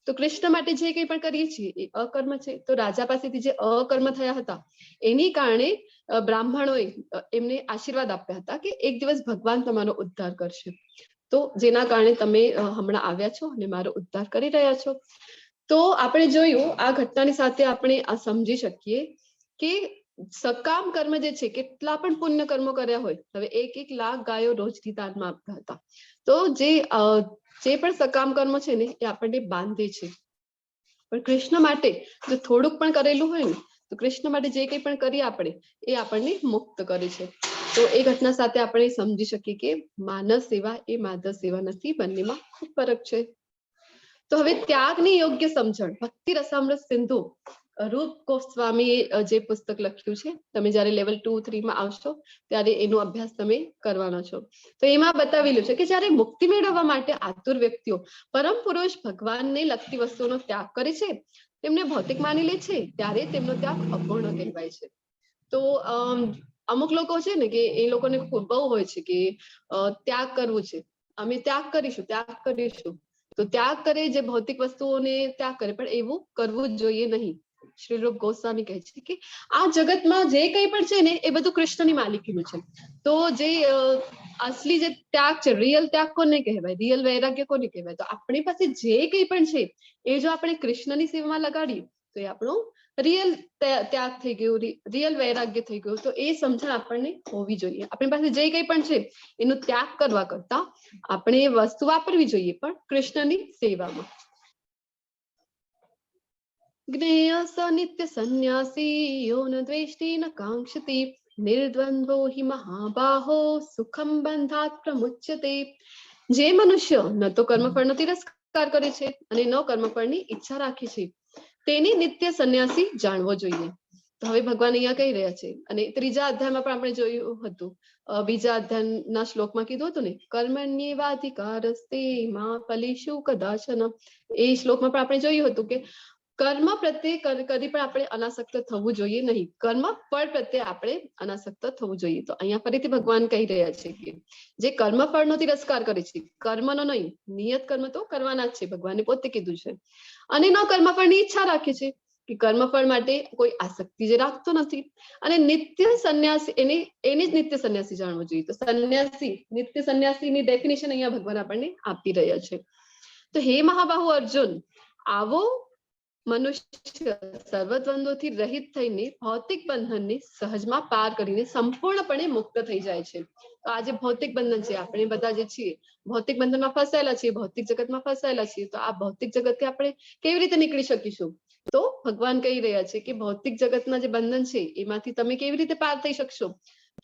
તો કૃષ્ણ માટે જે કંઈ પણ કરીએ છીએ એ અકર્મ છે. તો રાજા પાસેથી જે અકર્મ થયા હતા એની કારણે બ્રાહ્મણોએ એમને આશીર્વાદ આપ્યા હતા કે એક દિવસ ભગવાન તમારો ઉદ્ધાર કરશે. તો જેના કારણે તમે હમણાં આવ્યા છો અને મારો ઉદ્ધાર કરી રહ્યા છો. તો આપણે જોયું આ ઘટનાની સાથે આપણે આ સમજી શકીએ કે સકામ કર્મ જે છે, કેટલા પણ પુણ્ય કર્મો કર્યા હોય, હવે 1-1 લાખ ગાયો રોજની દાનમાં આપતા હતા, તો જે પણ સકામ કર્મ છે ને એ આપણને બાંધે છે. પણ કૃષ્ણ માટે જો થોડુંક પણ કરેલું હોય ને, તો કૃષ્ણ માટે જે કંઈ પણ કરીએ આપણે એ આપણને મુક્ત કરે છે. તો એ ઘટના સાથે આપણે સમજી શકીએ કે માનવ સેવા એ માધવ સેવા નથી, બંનેમાં ખૂબ ફરક છે. તો હવે ત્યાગની યોગ્ય સમજણ ભક્તિ રસામૃત સિંધુ રૂપ ગોસ્વામી જે પુસ્તક લખ્યું છે, તમે જ્યારે લેવલ 2, 3 માં આવશો ત્યારે એનો અભ્યાસ તમે કરવાનો છો. તો એમાં બતાવેલું છે કે જ્યારે મુક્તિ મેળવવા માટે આતુર વ્યક્તિઓ પરમ પુરુષ ભગવાનને લગતી વસ્તુઓનો ત્યાગ કરે છે, તેમને ભૌતિક માની લે છે, ત્યારે તેમનો ત્યાગ અપૂર્ણ કહેવાય છે. તો અમુક લોકો છે ને કે એ લોકોને ખૂબ બહુ હોય છે કે ત્યાગ કરવું છે, અમે ત્યાગ કરીશું, ત્યાગ કરીશું, તો ત્યાગ કરે, જે ભૌતિક વસ્તુઓને ત્યાગ કરે, પણ એવું કરવું જ જોઈએ નહીં. શ્રી રૂપ ગોસ્વામી કહે છે કે આ જગતમાં જે કંઈ પણ છે ને એ બધું કૃષ્ણની માલિકીનું છે. તો જે અસલી જે ત્યાગ છે, રિયલ ત્યાગ કોને કહેવાય, રિયલ વૈરાગ્ય કોને કહેવાય? તો આપણી પાસે જે કંઈ પણ છે એ જો આપણે કૃષ્ણની સેવામાં લગાડીએ તો એ આપણો રિયલ ત્યાગ થઈ ગયું, રિયલ વૈરાગ્ય થઈ ગયું. તો એ સમજણ આપણને હોવી જોઈએ. આપણી પાસે જે કંઈ પણ છે એનો ત્યાગ કરવા કરતા આપણે એ વસ્તુ વાપરવી જોઈએ, પણ કૃષ્ણની સેવામાં. જ્ઞેય સ નિત્ય સંન્યાસી યો ન દ્વેષ્ટિ ન કાંક્ષતિ નિર્દ્વંદ્વો હિ મહાબાહો સુખમ બંધાત પ્રમુચ્યતે. જે મનુષ્ય ન તો કર્મફળનો તિરસ્કાર કરે છે અને ન કર્મફળની ઈચ્છા રાખે છે તેને નિત્ય સંન્યાસી જાણવો જોઈએ. તો હવે ભગવાન અહીંયા કહી રહ્યા છે, અને ત્રીજા અધ્યાયમાં પણ આપણે જોયું હતું, બીજા અધ્યાયના શ્લોકમાં કીધું હતું ને, કર્મણ્યેવાધિકારસ્તે મા ફલેષુ કદાચન. એ શ્લોકમાં પણ આપણે જોયું હતું કે કર્મ પ્રત્યે કદી પણ આપણે અનાસક્ત થવું જોઈએ નહીં, કર્મ ફળ પ્રત્યે આપણે અનાસક્ત થવું જોઈએ. તો અહીંયા ફરીથી ભગવાન કહી રહ્યા છે કે જે કર્મ ફળનો તિરસ્કાર કરે છે, કર્મનો નહીં, નિયત કર્મ તો કરવાના જ છે, ભગવાને પોતે કીધું છે, અને ન કર્મ ફળની ઈચ્છા રાખે છે કે કર્મફળ માટે કોઈ આસક્તિ જે રાખતો નથી, અને નિત્ય સંન્યાસી એને એને જ નિત્ય સંન્યાસી જાણવો જોઈએ. તો સંન્યાસી, નિત્ય સંન્યાસીની ડેફિનેશન અહીંયા ભગવાન આપણને આપી રહ્યા છે. તો હે મહાબાહુ અર્જુન, આવો મનુષ્ય સર્વદ્વંદ્વોથી રહિત થઈને ભૌતિક બંધનને સહજમાં પાર કરીને સંપૂર્ણપણે મુક્ત થઈ જાય છે. તો આ જે ભૌતિક બંધન છે, આપણે બધા જે છીએ ભૌતિક બંધનમાં ફસાયેલા છીએ, ભૌતિક જગતમાં ફસાયેલા છીએ, તો આ ભૌતિક જગતથી આપણે કેવી રીતે નીકળી શકીશું? તો ભગવાન કહી રહ્યા છે કે ભૌતિક જગતના જે બંધન છે એમાંથી તમે કેવી રીતે પાર થઈ શકશો?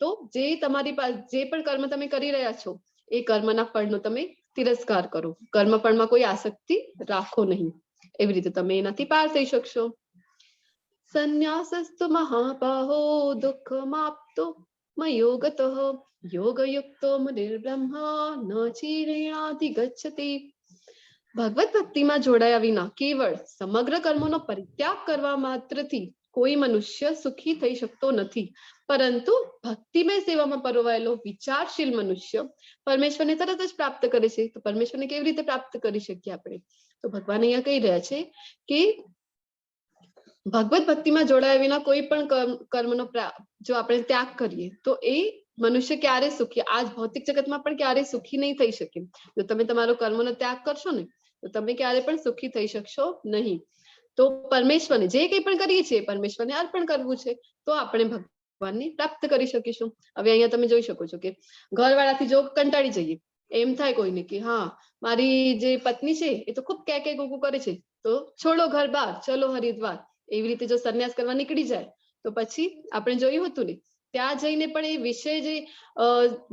તો જે તમારી પાસે જે પણ કર્મ તમે કરી રહ્યા છો એ કર્મના ફળનો તમે તિરસ્કાર કરો, કર્મ ફળમાં કોઈ આસક્તિ રાખો નહીં, એવી રીતે તમે એનાથી પાર થઈ શકશો. સંન્યાસસ્તુ મહાબાહો દુઃખમાપ્તો મયોગતઃ યોગયુક્તો મુનિર્બ્રહ્મ ન ચિરેણાધિગચ્છતિ. ભગવત ભક્તિમાં જોડાયા વિના કેવળ સમગ્ર કર્મોનો પરિત્યાગ કરવા માત્રથી કોઈ મનુષ્ય સુખી થઈ શકતો નથી, પરંતુ ભક્તિમય સેવામાં પરોવાયેલો વિચારશીલ મનુષ્ય પરમેશ્વરને તરત જ પ્રાપ્ત કરે છે. તો પરમેશ્વરને કેવી રીતે પ્રાપ્ત કરી શકીએ આપણે? તો ભગવાન અહીંયા કહી રહ્યા છે કે ભગવત ભક્તિમાં જોડાયા વિના કોઈ પણ કર્મનો જો આપણે ત્યાગ કરીએ તો એ મનુષ્ય ક્યારે સુખી, આ ભૌતિક જગતમાં પણ ક્યારે સુખી નહીં થઈ શકે. જો તમે તમારો કર્મનો ત્યાગ કરશો ને, તો તમે ક્યારે પણ સુખી થઈ શકશો નહીં. તો પરમેશ્વરને જે કંઈ પણ કરીએ છીએ, પરમેશ્વરને અર્પણ કરવું છે, તો આપણે ભગવાનને પ્રાપ્ત કરી શકીશું. હવે અહીંયા તમે જોઈ શકો છો કે ઘરવાળાથી જો કંટાળી જઈએ, એમ થાય કોઈને કે હા, મારી જે પત્ની છે એ તો ખૂબ કે કે કુકુ કરે છે, તો છોડો ઘર બાર, ચલો હરિદ્વાર, એવી રીતે જો સંન્યાસ કરવા નીકળી જાય, તો પછી આપણે જોયું હતું ને, ત્યાં જઈને પણ એ વિષય જે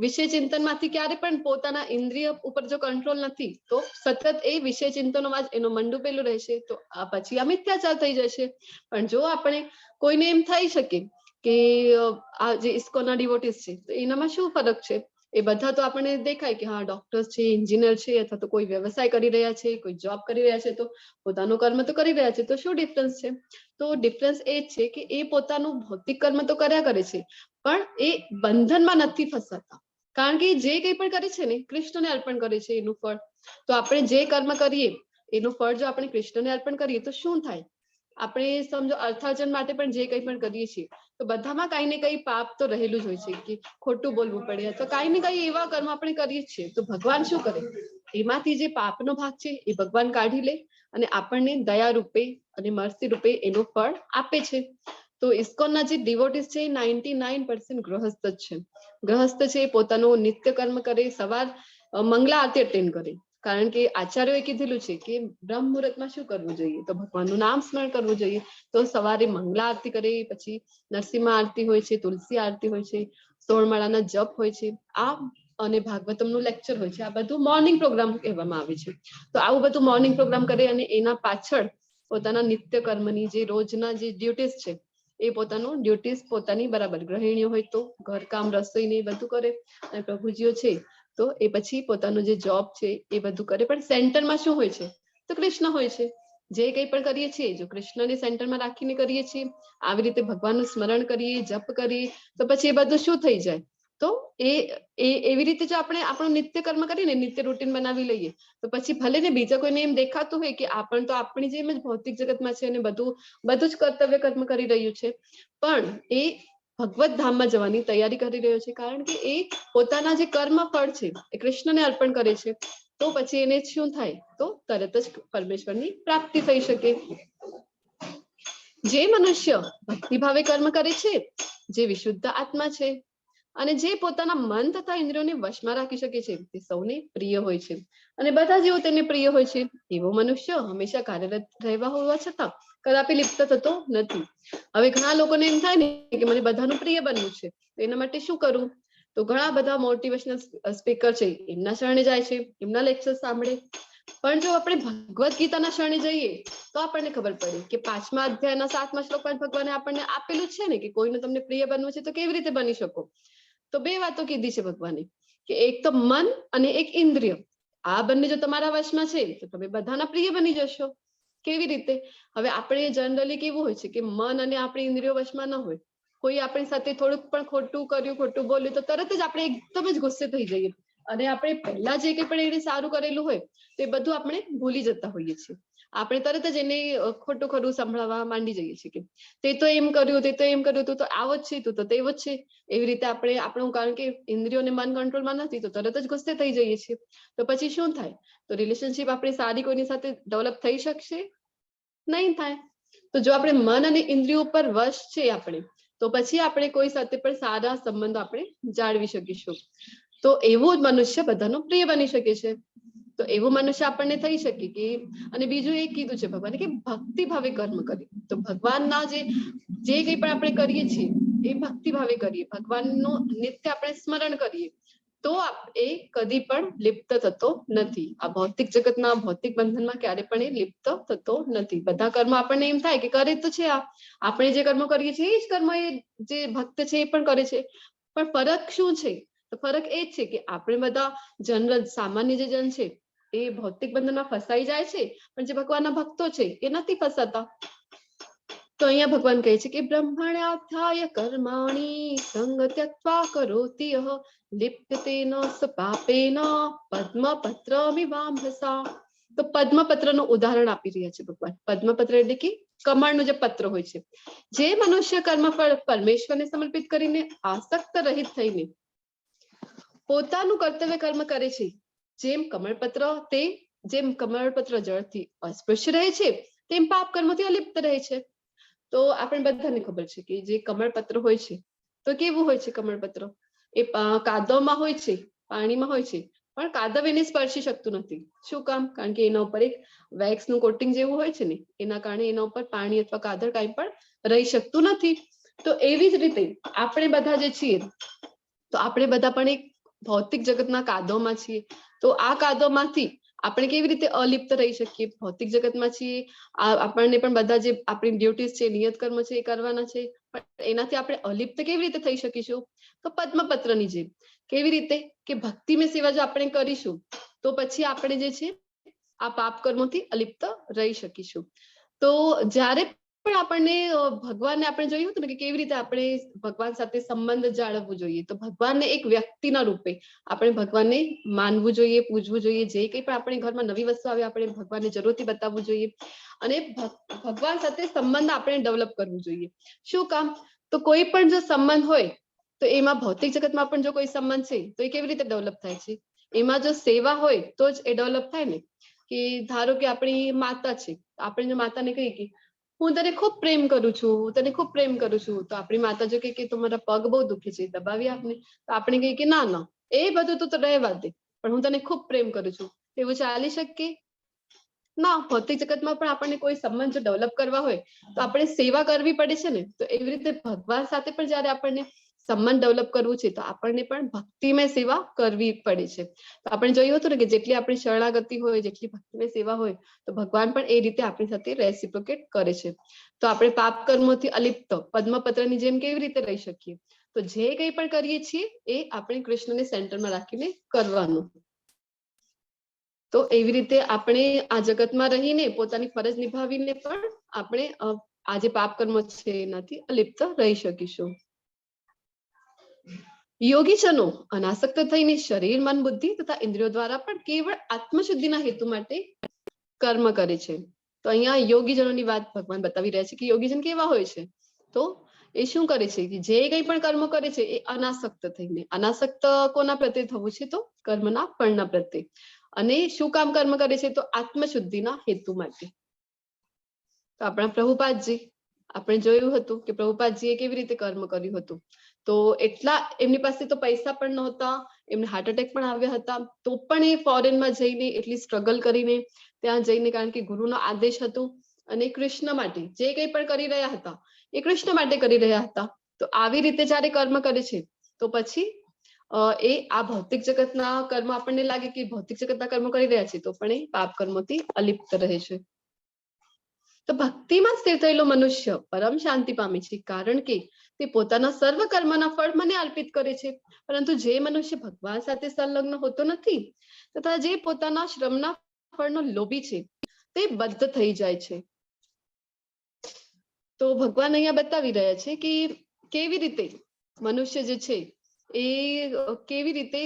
વિષય ચિંતનમાંથી ક્યારે પણ પોતાના ઇન્દ્રિય ઉપર જો કંટ્રોલ નથી, તો સતત એ વિષય ચિંતનોમાં જ એનો મન ડૂબેલું રહેશે, તો આ પછી આ મિથ્યાચાર થઈ જશે. પણ જો આપણે કોઈને એમ થઈ શકે કે આ જે ઇસ્કોનના ડિવોટીસ છે, તો એનામાં શું ફરક છે? એ બધા તો આપણને દેખાય કે હા, ડોક્ટર્સ છે, એન્જિનિયર છે, અથવા તો કોઈ વ્યવસાય કરી રહ્યા છે, કોઈ જોબ કરી રહ્યા છે, તો પોતાનું કર્મ તો કરી રહ્યા છે, તો શું ડિફરન્સ છે? તો ડિફરન્સ એ જ છે કે એ પોતાનું ભૌતિક કર્મ તો કર્યા કરે છે, પણ એ બંધનમાં નથી ફસાતા, કારણ કે જે કંઈ પણ કરે છે ને, કૃષ્ણને અર્પણ કરે છે એનું ફળ. તો આપણે જે કર્મ કરીએ એનું ફળ જો આપણે કૃષ્ણને અર્પણ કરીએ તો શું થાય? આપણે સમજો અર્થાર્જન માટે પણ જે કંઈ પણ કરીએ છીએ, તો બધામાં કાંઈ ને કંઈ પાપ તો રહેલું જ હોય છે, કે ખોટું બોલવું પડે અથવા કાંઈ ને કાંઈ એવા કર્મ આપણે કરીએ છીએ. તો ભગવાન શું કરે? એમાંથી જે પાપનો ભાગ છે એ ભગવાન કાઢી લે અને આપણને દયા રૂપે અને મરસી રૂપે એનું ફળ આપે છે. તો ઇસ્કોનના જે ડિવોટીસ છે એ 99% ગૃહસ્થ જ છે. ગૃહસ્થ છે, પોતાનું નિત્ય કર્મ કરે, સવાર મંગલા આરતી અટેન્ડ કરે, કારણ કે આચાર્યોએ કીધેલું છે કે બ્રહ્મ મુહૂર્તમાં શું કરવું જોઈએ? તો ભગવાનનું નામ સ્મરણ કરવું જોઈએ. તો સવારે મંગલા આરતી કરે, પછી નરસિંહ આરતી હોય છે, તુલસી આરતી હોય છે, 16 માળાના જપ હોય છે, આ અને ભાગવતમનું લેક્ચર હોય છે. આ બધું મોર્નિંગ પ્રોગ્રામ કહેવામાં આવે છે. તો આવું બધું મોર્નિંગ પ્રોગ્રામ કરે અને એના પાછળ પોતાના નિત્ય કર્મની જે રોજના જે ડ્યુટીઝ છે, એ પોતાનું ડ્યુટીઝ પોતાની બરાબર, ગૃહિણીઓ હોય તો ઘરકામ, રસોઈ ને એ બધું કરે અને પ્રભુજીઓ છે તો એ પછી પોતાનું જે જોબ છે એ બધું કરે. પણ સેન્ટરમાં શું હોય છે? તો કૃષ્ણ હોય છે. જે કંઈ પણ કરીએ છીએ, જો કૃષ્ણને સેન્ટરમાં રાખીને કરીએ છીએ, આવી રીતે ભગવાનનું સ્મરણ કરીએ, જપ કરીએ, તો પછી એ બધું શું થઈ જાય? તો એ એ એવી રીતે જો આપણે આપણું નિત્ય કર્મ કરીને નિત્ય રૂટીન બનાવી લઈએ, તો પછી ભલે ને બીજા કોઈને એમ દેખાતું હોય કે આપણ તો આપણી જેમ જ ભૌતિક જગતમાં છે અને બધું બધું જ કર્તવ્ય કર્મ કરી રહ્યું છે, પણ એ ભગવત ધામમાં જવાની તૈયારી કરી રહ્યો છે, કારણ કે એ પોતાના જે કર્મ ફળ છે એ કૃષ્ણને અર્પણ કરે છે. તો પછી એને શું થાય? તો તરત જ પરમેશ્વરની પ્રાપ્તિ થઈ શકે. જે મનુષ્ય ભક્તિભાવે કર્મ કરે છે, જે વિશુદ્ધ આત્મા છે અને જે પોતાના મન તથા ઇન્દ્રિયોને વશમાં રાખી શકે છે, તે સૌને પ્રિય હોય છે અને બધા જેવો તેને પ્રિય હોય છે. એવો મનુષ્ય હંમેશા કાર્યરત રહેવા હોવા છતાં કદાપી લિપ્ત થતો નથી. હવે ઘણા લોકોને એમ થાય ને કે મને બધાનું પ્રિય બનવું છે, તો એના માટે શું કરવું? તો ઘણા બધા મોટિવેશનલ સ્પીકર છે, એમના શરણે જાય છે, એમના લેક્ચર સાંભળે. પણ જો આપણે ભગવદ્ ગીતાના શરણે જઈએ તો આપણને ખબર પડે કે પાંચમા અધ્યાયના સાતમા શ્લોકમાં ભગવાને આપણને આપેલું છે ને કે કોઈનું તમને પ્રિય બનવું છે તો કેવી રીતે બની શકો? તો બે વાતો કીધી છે ભગવાને કે એક તો મન અને એક ઇન્દ્રિય, આ બંને જો તમારા વશમાં છે તો તમે બધાના પ્રિય બની જશો. કેવી રીતે? હવે આપણે જનરલી કેવું હોય છે કે મન અને આપણી ઇન્દ્રિયો વશમાં ન હોય. કોઈ આપણી સાથે થોડુંક પણ ખોટું કર્યું, ખોટું બોલ્યું, તો તરત જ આપણે એકદમ જ ગુસ્સે થઈ જઈએ અને આપણે પહેલા જે કંઈ પણ એને સારું કરેલું હોય તો એ બધું આપણે ભૂલી જતા હોઈએ છીએ. આપણે તરત જ એને ખોટું ખરું સંભળાવવા માંડી જઈએ છીએ કે તે તો એમ કર્યું, તે તો એમ કર્યું, તું તો આવો જ છે, તું તો તેવો જ છે. એવી રીતે આપણે આપણું, કારણ કે ઇન્દ્રિયોને મન કંટ્રોલમાં નથી, તો તરત જ ગુસ્સે થઈ જઈએ છીએ. તો પછી શું થાય? તો રિલેશનશિપ આપણી સારી કોઈની સાથે ડેવલપ થઈ શકશે નહીં? થાય. તો જો આપણે મન અને ઇન્દ્રિયો ઉપર વશ છે આપણે, તો પછી આપણે કોઈ સાથે પણ સારા સંબંધો આપણે જાળવી શકીશું. તો એવું જ મનુષ્ય બધાનો પ્રિય બની શકે છે. તો એવું મનુષ્ય આપણને થઈ શકે કે, અને બીજું એ કીધું છે ભગવાને કે ભક્તિ ભાવે કર્મ કરીએ. તો ભગવાનના જે જે કંઈ પણ આપણે કરીએ છીએ એ ભક્તિ ભાવે કરીએ, ભગવાનનું નિત્ય આપણે સ્મરણ કરીએ, તો એ કદી પણ લિપ્ત થતો નથી. આ ભૌતિક જગતના ભૌતિક બંધનમાં ક્યારે પણ એ લિપ્ત થતો નથી. બધા કર્મ આપણને એમ થાય કે કરે તો છે, આ આપણે જે કર્મ કરીએ છીએ એ જ કર્મ એ જે ભક્ત છે એ પણ કરે છે, પણ ફરક શું છે? તો ફરક એ જ છે કે આપણે બધા જનરલ સામાન્ય જે જન છે એ ભૌતિક બંધનમાં ફસાઈ જાય છે, પણ જે ભગવાનના ભક્તો છે એ નથી ફસાતા. તો અહીંયા ભગવાન કહે છે કે બ્રહ્મણ્યાધ્યાય કર્માણી સંગ ત્યક્ત્વા કરોતિ યઃ લિપ્યતે ન સ પાપેન પદ્મપત્રમિવાંભસા. તો પદ્મપત્રનું ઉદાહરણ આપી રહ્યા છે ભગવાન. પદ્મપત્ર એટલે કે કમળનું જે પત્ર હોય છે. જે મનુષ્ય કર્મફળ પરમેશ્વરને સમર્પિત કરીને આસક્ત રહિત થઈને પોતાનું કર્તવ્ય કર્મ કરે છે, જેમ કમળપત્ર તે જેમ કમળપત્ર જળથી અસ્પૃશ્ય રહે છે તેમ પાપ કર્મોથી અલિપ્ત રહે છે. તો આપણે બધાને ખબર છે કે જે કમળપત્ર હોય છે, તો કેવું હોય છે કમળપત્ર? એ કાદવમાં હોય છે, પાણીમાં હોય છે, પણ કાદવ એને સ્પર્શી શકતું નથી. શું કામ? કારણ કે એના ઉપર એક વેક્સ નું કોટિંગ જેવું હોય છે ને, એના કારણે એના ઉપર પાણી અથવા કાદવ કાંઈ પણ રહી શકતું નથી. તો એવી જ રીતે આપણે બધા જે છીએ, તો આપણે બધા પણ એક ભૌતિક જગતના કાદવમાં છીએ. તો આ કાદવમાંથી આપણે કેવી રીતે અલિપ્ત રહી શકીએ? ભૌતિક જગતમાં છીએ, આપણને પણ બધા જે આપણી ડ્યુટીઝ છે, નિયત કર્મ છે, એ કરવાના છે, પણ એનાથી આપણે અલિપ્ત કેવી રીતે થઈ શકીશું? તો પદ્મપત્રની જેમ. કેવી રીતે? કે ભક્તિમય સેવા જો આપણે કરીશું તો પછી આપણે જે છે આ પાપ કર્મોથી અલિપ્ત રહી શકીશું. તો જ્યારે પણ આપણને ભગવાનને આપણે જોયું હતું ને કે કેવી રીતે આપણે ભગવાન સાથે સંબંધ જાળવવું જોઈએ, તો ભગવાનને એક વ્યક્તિના રૂપે આપણે ભગવાનને માનવું જોઈએ, પૂજવું જોઈએ. જે કંઈ પણ આપણે ઘરમાં નવી વસ્તુ આવે, આપણે ભગવાનને જરૂરથી બતાવવું જોઈએ અને ભગવાન સાથે સંબંધ આપણે ડેવલપ કરવું જોઈએ. શું કામ? તો કોઈ પણ જો સંબંધ હોય, તો એમાં ભૌતિક જગતમાં પણ જો કોઈ સંબંધ છે તો એ કેવી રીતે ડેવલપ થાય છે? એમાં જો સેવા હોય તો જ એ ડેવલપ થાય ને. કે ધારો કે આપણી માતા છે, આપણે જો માતાને કહીએ કે હું તને ખૂબ પ્રેમ કરું છું, હું તને ખૂબ પ્રેમ કરું છું, તો આપણી માતા જો કે તમારા પગ બહુ દુખે છે, દબાવી આપને, તો આપણે કહીએ કે ના ના, એ બધું તો રહેવા દે, પણ હું તને ખૂબ પ્રેમ કરું છું, એવું ચાલી શકે? ના. ભૌતિક જગતમાં પણ આપણને કોઈ સંબંધ જો ડેવલપ કરવા હોય તો આપણે સેવા કરવી પડે છે ને. તો એવી રીતે ભગવાન સાથે પણ જયારે આપણને સંબંધ ડેવલપ કરવું છે તો આપણને પણ ભક્તિમય સેવા કરવી પડે છે. તો આપણે જોયું હતું ને કે જેટલી આપણી શરણાગતિ હોય, જેટલી ભક્તિમય સેવા હોય, તો ભગવાન પણ એ રીતે આપણી સાથે રેસિપ્રોકેટ કરે છે. તો આપણે પાપ કર્મોથી અલિપ્ત પદ્મપત્રની જેમ કેવી રીતે રહી શકીએ? તો જે કંઈ પણ કરીએ છીએ એ આપણે કૃષ્ણને સેન્ટરમાં રાખીને કરવાનું. તો એવી રીતે આપણે આ જગતમાં રહીને પોતાની ફરજ નિભાવીને પણ આપણે આ જે પાપ કર્મ છે એનાથી અલિપ્ત રહી શકીશું. યોગીજનો અનાસક્ત થઈને શરીર, મન, બુદ્ધિ તથા ઇન્દ્રિયો દ્વારા પણ કેવળ આત્મશુદ્ધિના હેતુ માટે કર્મ કરે છે. તો અહીંયા યોગીજનોની વાત ભગવાન બતાવી રહ્યા છે કે યોગીજન કેવા હોય છે. તો એ શું કરે છે કે જે કંઈ પણ કર્મ કરે છે એ અનાસક્ત થઈને. અનાસક્ત કોના પ્રત્યે થવું છે? તો કર્મના ફળના પ્રત્યે. અને શું કામ કર્મ કરે છે? તો આત્મશુદ્ધિના હેતુ માટે. તો આપણા પ્રભુપાદજી, આપણે જોયું હતું કે પ્રભુપાદજીએ કેવી રીતે કર્મ કર્યું હતું. તો એટલા એમની પાસે તો પૈસા પણ નહોતા, એમને હાર્ટ એટેક પણ આવ્યા હતા, તો પણ એ ફોરેનમાં જઈને એટલી સ્ટ્રગલ કરીને ત્યાં જઈને, કારણ કે ગુરુનો આદેશ હતો અને કૃષ્ણ માટે જે કંઈ પણ કરી રહ્યા હતા એ કૃષ્ણ માટે કરી રહ્યા હતા. તો આવી રીતે જયારે કર્મ કરે છે તો પછી એ આ ભૌતિક જગતના કર્મ, આપણને લાગે કે ભૌતિક જગતના કર્મ કરી રહ્યા છે, તો પણ એ પાપ કર્મોથી અલિપ્ત રહે છે. તો ભક્તિમાં સ્થિર થયેલો મનુષ્ય પરમ શાંતિ પામે છે, કારણ કે તે પોતાના સર્વ કર્મના ફળ મને અર્પિત કરે છે. પરંતુ જે મનુષ્ય ભગવાન સાથે સંલગ્ન હોતો નથી તથા જે પોતાના શ્રમના ફળનો લોભી છે તે બદ્ધ થઈ જાય છે. તો ભગવાન અહીંયા બતાવી રહ્યા છે કે કેવી રીતે મનુષ્ય જે છે એ કેવી રીતે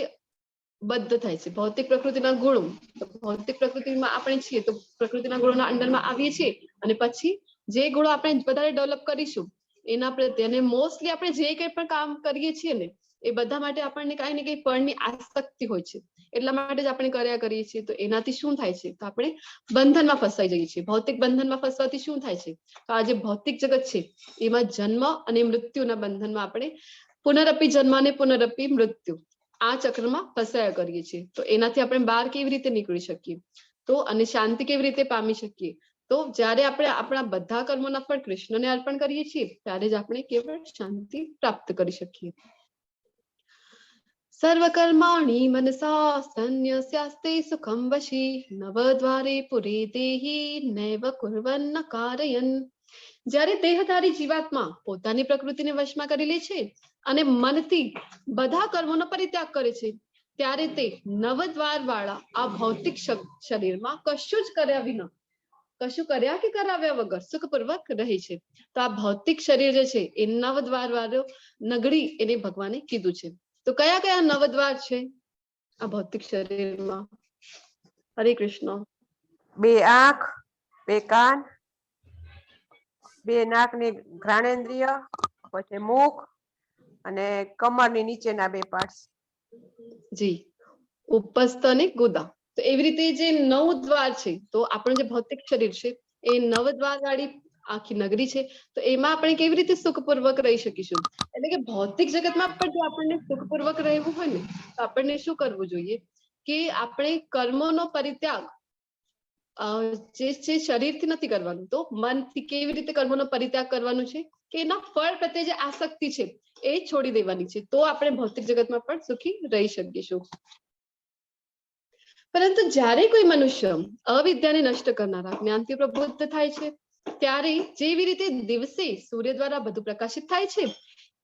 બદ્ધ થાય છે. ભૌતિક પ્રકૃતિના ગુણો, તો ભૌતિક પ્રકૃતિમાં આપણે છીએ તો પ્રકૃતિના ગુણોના અંડરમાં આવીએ છીએ અને પછી જે ગુણો આપણે વધારે ડેવલપ કરીશું એના પ્રત્યે, અને મોસ્ટલી આપણે જે કંઈ પણ કામ કરીએ છીએ ને એ બધા માટે આપણને કાંઈ ને કંઈ ફળની આસક્તિ હોય છે, એટલા માટે જ આપણે કર્યા કરીએ છીએ. તો એનાથી શું થાય છે? તો આપણે બંધનમાં ફસાઈ જઈએ છીએ. ભૌતિક બંધનમાં ફસવાથી શું થાય છે? તો આ જે ભૌતિક જગત છે એમાં જન્મ અને મૃત્યુના બંધનમાં આપણે પુનરપી જન્મ અને પુનરપી મૃત્યુ, આ ચક્રમાં ફસાયા કરીએ છીએ. તો એનાથી આપણે બહાર કેવી રીતે નીકળી શકીએ? તો અને શાંતિ કેવી રીતે પામી શકીએ? તો જ્યારે આપણે આપણા બધા કર્મોના ફળ કૃષ્ણને અર્પણ કરીએ છીએ ત્યારે જ આપણે કેવળ શાંતિ પ્રાપ્ત કરી શકીએ. સર્વકર્માણિ મનસા સંન્યસ્યાસ્તે સુખમ વશી નવદ્વારે પુરે દેહી નૈવ કુર્વન ન કારયન. જ્યારે દેહધારી જીવાત્મા પોતાની પ્રકૃતિને વશમાં કરી લે છે અને મનથી બધા કર્મોનો પરિત્યાગ કરે છે ત્યારે તે નવદ્વાર વાળા આ ભૌતિક શરીરમાં કશું જ કર્યા વિના, કશું કર્યા કે કરાવ્યા વગર સુખપૂર્વક રહે છે. તો આ ભૌતિક શરીર જે છે એ નવદ્વાર વાળો નગરી એને ભગવાને કીધું છે. તો કયા કયા નવદ્વાર છે આ ભૌતિક શરીરમાં? હરે કૃષ્ણ. બે આંખ, બે કાન, બે નાકની ઘ્રાણેન્દ્રિય, પછી મુખ અને કમરની નીચેના બે પાર્ટ્સ. જી, ઉપસ્થ અને ગુદા. તો એવી રીતે જે નવ દ્વાર છે, તો આપણું જે ભૌતિક શરીર છે એ નવ દ્વાર વાળી આખી નગરી છે, તો એમાં આપણે કેવી રીતે સુખપૂર્વક રહી શકીશું? એટલે કે ભૌતિક જગતમાં પણ જો આપણને સુખપૂર્વક રહેવું હોય ને, તો આપણને શું કરવું જોઈએ કે આપણે કર્મોનો પરિત્યાગ જે છે શરીરથી નથી કરવાનું, તો મનથી કેવી રીતે કર્મોનો પરિત્યાગ કરવાનું છે કે એના ફળ પ્રત્યે જે આસક્તિ છે એ છોડી દેવાની છે, તો આપણે ભૌતિક જગતમાં પણ સુખી રહી શકીશું. પરંતુ જ્યારે કોઈ મનુષ્ય અવિદ્યાને નષ્ટ કરનારા જ્ઞાનથી પ્રબુદ્ધ થાય છે, ત્યારે જેવી રીતે દિવસે સૂર્ય દ્વારા બધું પ્રકાશિત થાય છે,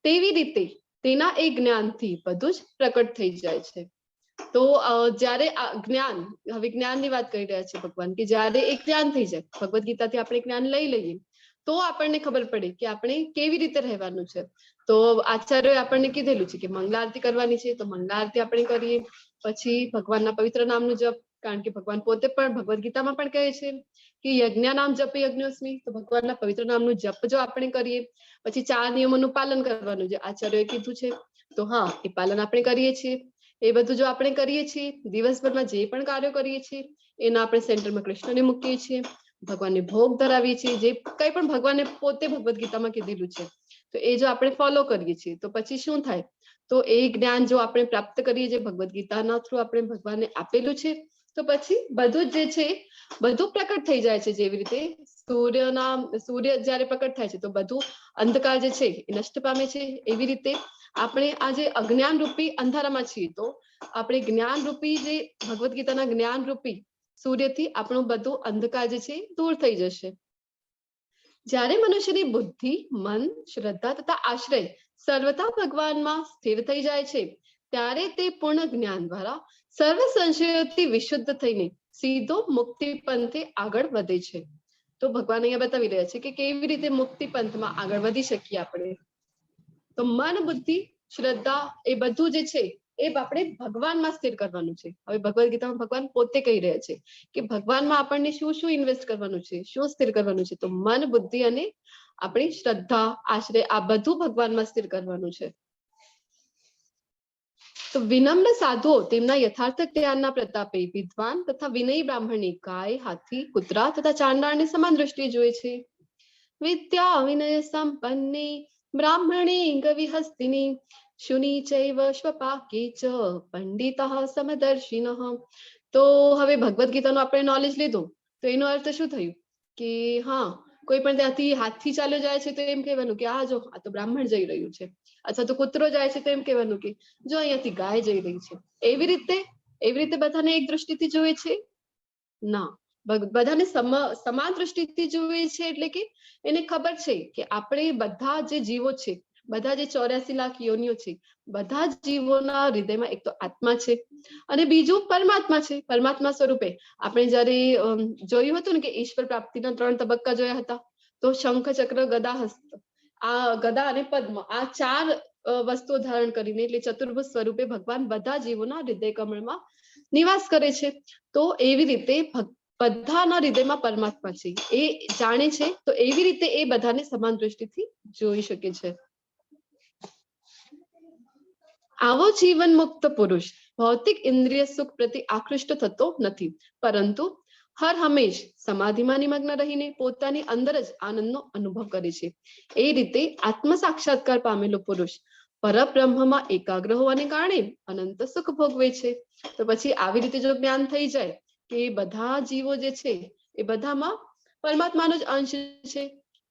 તેવી રીતે તેના એ જ્ઞાનથી બધું જ પ્રકટ થઈ જાય છે. તો જ્યારે આ જ્ઞાન, હવે જ્ઞાનની વાત કરી રહ્યા છે ભગવાન, કે જ્યારે એ જ્ઞાન થઈ જાય, ભગવદ્ ગીતાથી આપણે જ્ઞાન લઈ લઈએ, તો આપણને ખબર પડે કે આપણે કેવી રીતે રહેવાનું છે. તો આચાર્યોએ આપણને કીધેલું છે કે મંગલા આરતી કરવાની છે, તો મંગલા આરતી આપણે કરીએ, પછી ભગવાનના પવિત્ર નામનું જપ, કારણ કે ભગવાન પોતે પણ ભગવદ્ ગીતામાં પણ કહે છે કે યજ્ઞ નામ જપ યજ્ઞોસ્મી, તો ભગવાનના પવિત્ર નામનું જપ જો આપણે કરીએ, પછી ચાર નિયમોનું પાલન કરવાનું જે આચાર્યોએ કીધું છે, તો હા, એ પાલન આપણે કરીએ છીએ. એ બધું જો આપણે કરીએ છીએ, દિવસભરમાં જે પણ કાર્યો કરીએ છીએ એના આપણે સેન્ટરમાં કૃષ્ણને મૂકીએ છીએ, ભગવાનને ભોગ ધરાવીએ છીએ, જે કંઈ પણ ભગવાને પોતે ભગવદ્ ગીતામાં કીધેલું છે, તો એ જો આપણે ફોલો કરીએ છીએ, તો પછી શું થાય? તો એ જ્ઞાન જો આપણે પ્રાપ્ત કરીએ, જે ભગવદ્ ગીતાના થ્રુ આપણે ભગવાનને આપેલું છે, તો પછી બધું જ જે છે બધું પ્રકટ થઈ જાય છે. જેવી રીતે સૂર્ય જ્યારે પ્રકટ થાય છે તો બધું અંધકાર જે છે એ નષ્ટ પામે છે, એવી રીતે આપણે આ જે અજ્ઞાન રૂપી અંધારામાં છીએ, તો આપણે જ્ઞાન રૂપી જે ભગવદ્ ગીતાના જ્ઞાન રૂપી સૂર્યથી આપણું બધું અંધકાર જે છે દૂર થઈ જશે. જ્યારે મનુષ્યની બુદ્ધિ, મન, શ્રદ્ધા તથા આશ્રય સર્વથા ભગવાનમાં સ્થિર થઈ જાય છે, ત્યારે તે પૂર્ણ જ્ઞાન દ્વારા સર્વ સંશયોથી વિશુદ્ધ થઈને સીધો મુક્તિ પંથે આગળ વધે છે. તો ભગવાન અહીંયા બતાવી રહ્યા છે કે કેવી રીતે મુક્તિ પંથમાં આગળ વધી શકીએ આપણે. તો મન, બુદ્ધિ, શ્રદ્ધા એ બધું જે છે એ આપણે ભગવાનમાં સ્થિર કરવાનું છે. હવે ભગવદ્ ગીતામાં ભગવાન પોતે કહી રહ્યા છે કે ભગવાનમાં આપણને શું શું ઇન્વેસ્ટ કરવાનું છે, શું સ્થિર કરવાનું છે, તો મન, બુદ્ધિ અને આપણી શ્રદ્ધા, આશ્રય, આ બધું ભગવાનમાં સ્થિર કરવાનું છે. તો વિનમ્ર સાધુઓ તેમના યથાર્થ જ્ઞાનના પ્રતાપે વિદ્વાન તથા વિનયી બ્રાહ્મણની ગાય, હાથી, કૂતરા તથા ચાંડાળને સમાન દૃષ્ટિએ જુએ છે. વિદ્યા વિનય સંપન્ને બ્રાહ્મણે ગવિહસ્તિની શુની ચૈવ શ્વપાકે ચ પંડિતઃ સમદર્શિનઃ. તો હવે ભગવદ્ ગીતાનું આપણે નોલેજ લીધું, તો એનો અર્થ શું થયું કે હા, કોઈ પણ ત્યાંથી હાથી ચાલ્યો જાય છે તો એમ કહેવાનું કે આ જો, આ તો બ્રાહ્મણ જઈ રહ્યું છે, અથવા તો કૂતરો જાય છે તો એમ કહેવાનું કે જો અહીંયાથી ગાય જઈ રહી છે. એવી રીતે બધાને એક દૃષ્ટિથી જુએ છે? ના, બધાને સમાન દૃષ્ટિથી જુએ છે. એટલે કે એને ખબર છે કે આપણે બધા જે જીવો છે, બધા જે 84 લાખ યોનિઓ છે, બધા જ જીવોના હૃદયમાં એક તો આત્મા છે અને બીજું પરમાત્મા છે. પરમાત્મા સ્વરૂપે આપણે જ્યારે જોયું હતું ને કે ઈશ્વર પ્રાપ્તિના 3 તબક્કા જોયા હતા, તો શંખ, ચક્ર, ગદા, હસ્ત, આ ગદા અને પદ્મ, આ 4 વસ્તુઓ ધારણ કરીને એટલે ચતુર્ભુજ સ્વરૂપે ભગવાન બધા જીવોના હૃદય કમળમાં નિવાસ કરે છે. તો એવી રીતે બધાના હૃદયમાં પરમાત્મા છે એ જાણે છે, તો એવી રીતે એ બધાને સમાન દૃષ્ટિથી જોઈ શકે છે. આવો જીવન મુક્ત પુરુષ ભૌતિક ઇન્દ્રિય સુખ પ્રતિ આકૃષ્ટ થતો નથી, પરંતુ હર હંમેશ સમાધિમાં નિમગ્ન રહીને પોતાની અંદર જ આનંદનો અનુભવ કરે છે. એ રીતે આત્મ સાક્ષાત્કાર પામેલો પુરુષ પરબ્રહ્મમાં એકાગ્ર હોવાને કારણે અનંત સુખ ભોગવે છે. તો પછી આવી રીતે જો જ્ઞાન થઈ જાય કે બધા જીવો જે છે એ બધામાં પરમાત્માનો જ અંશ છે,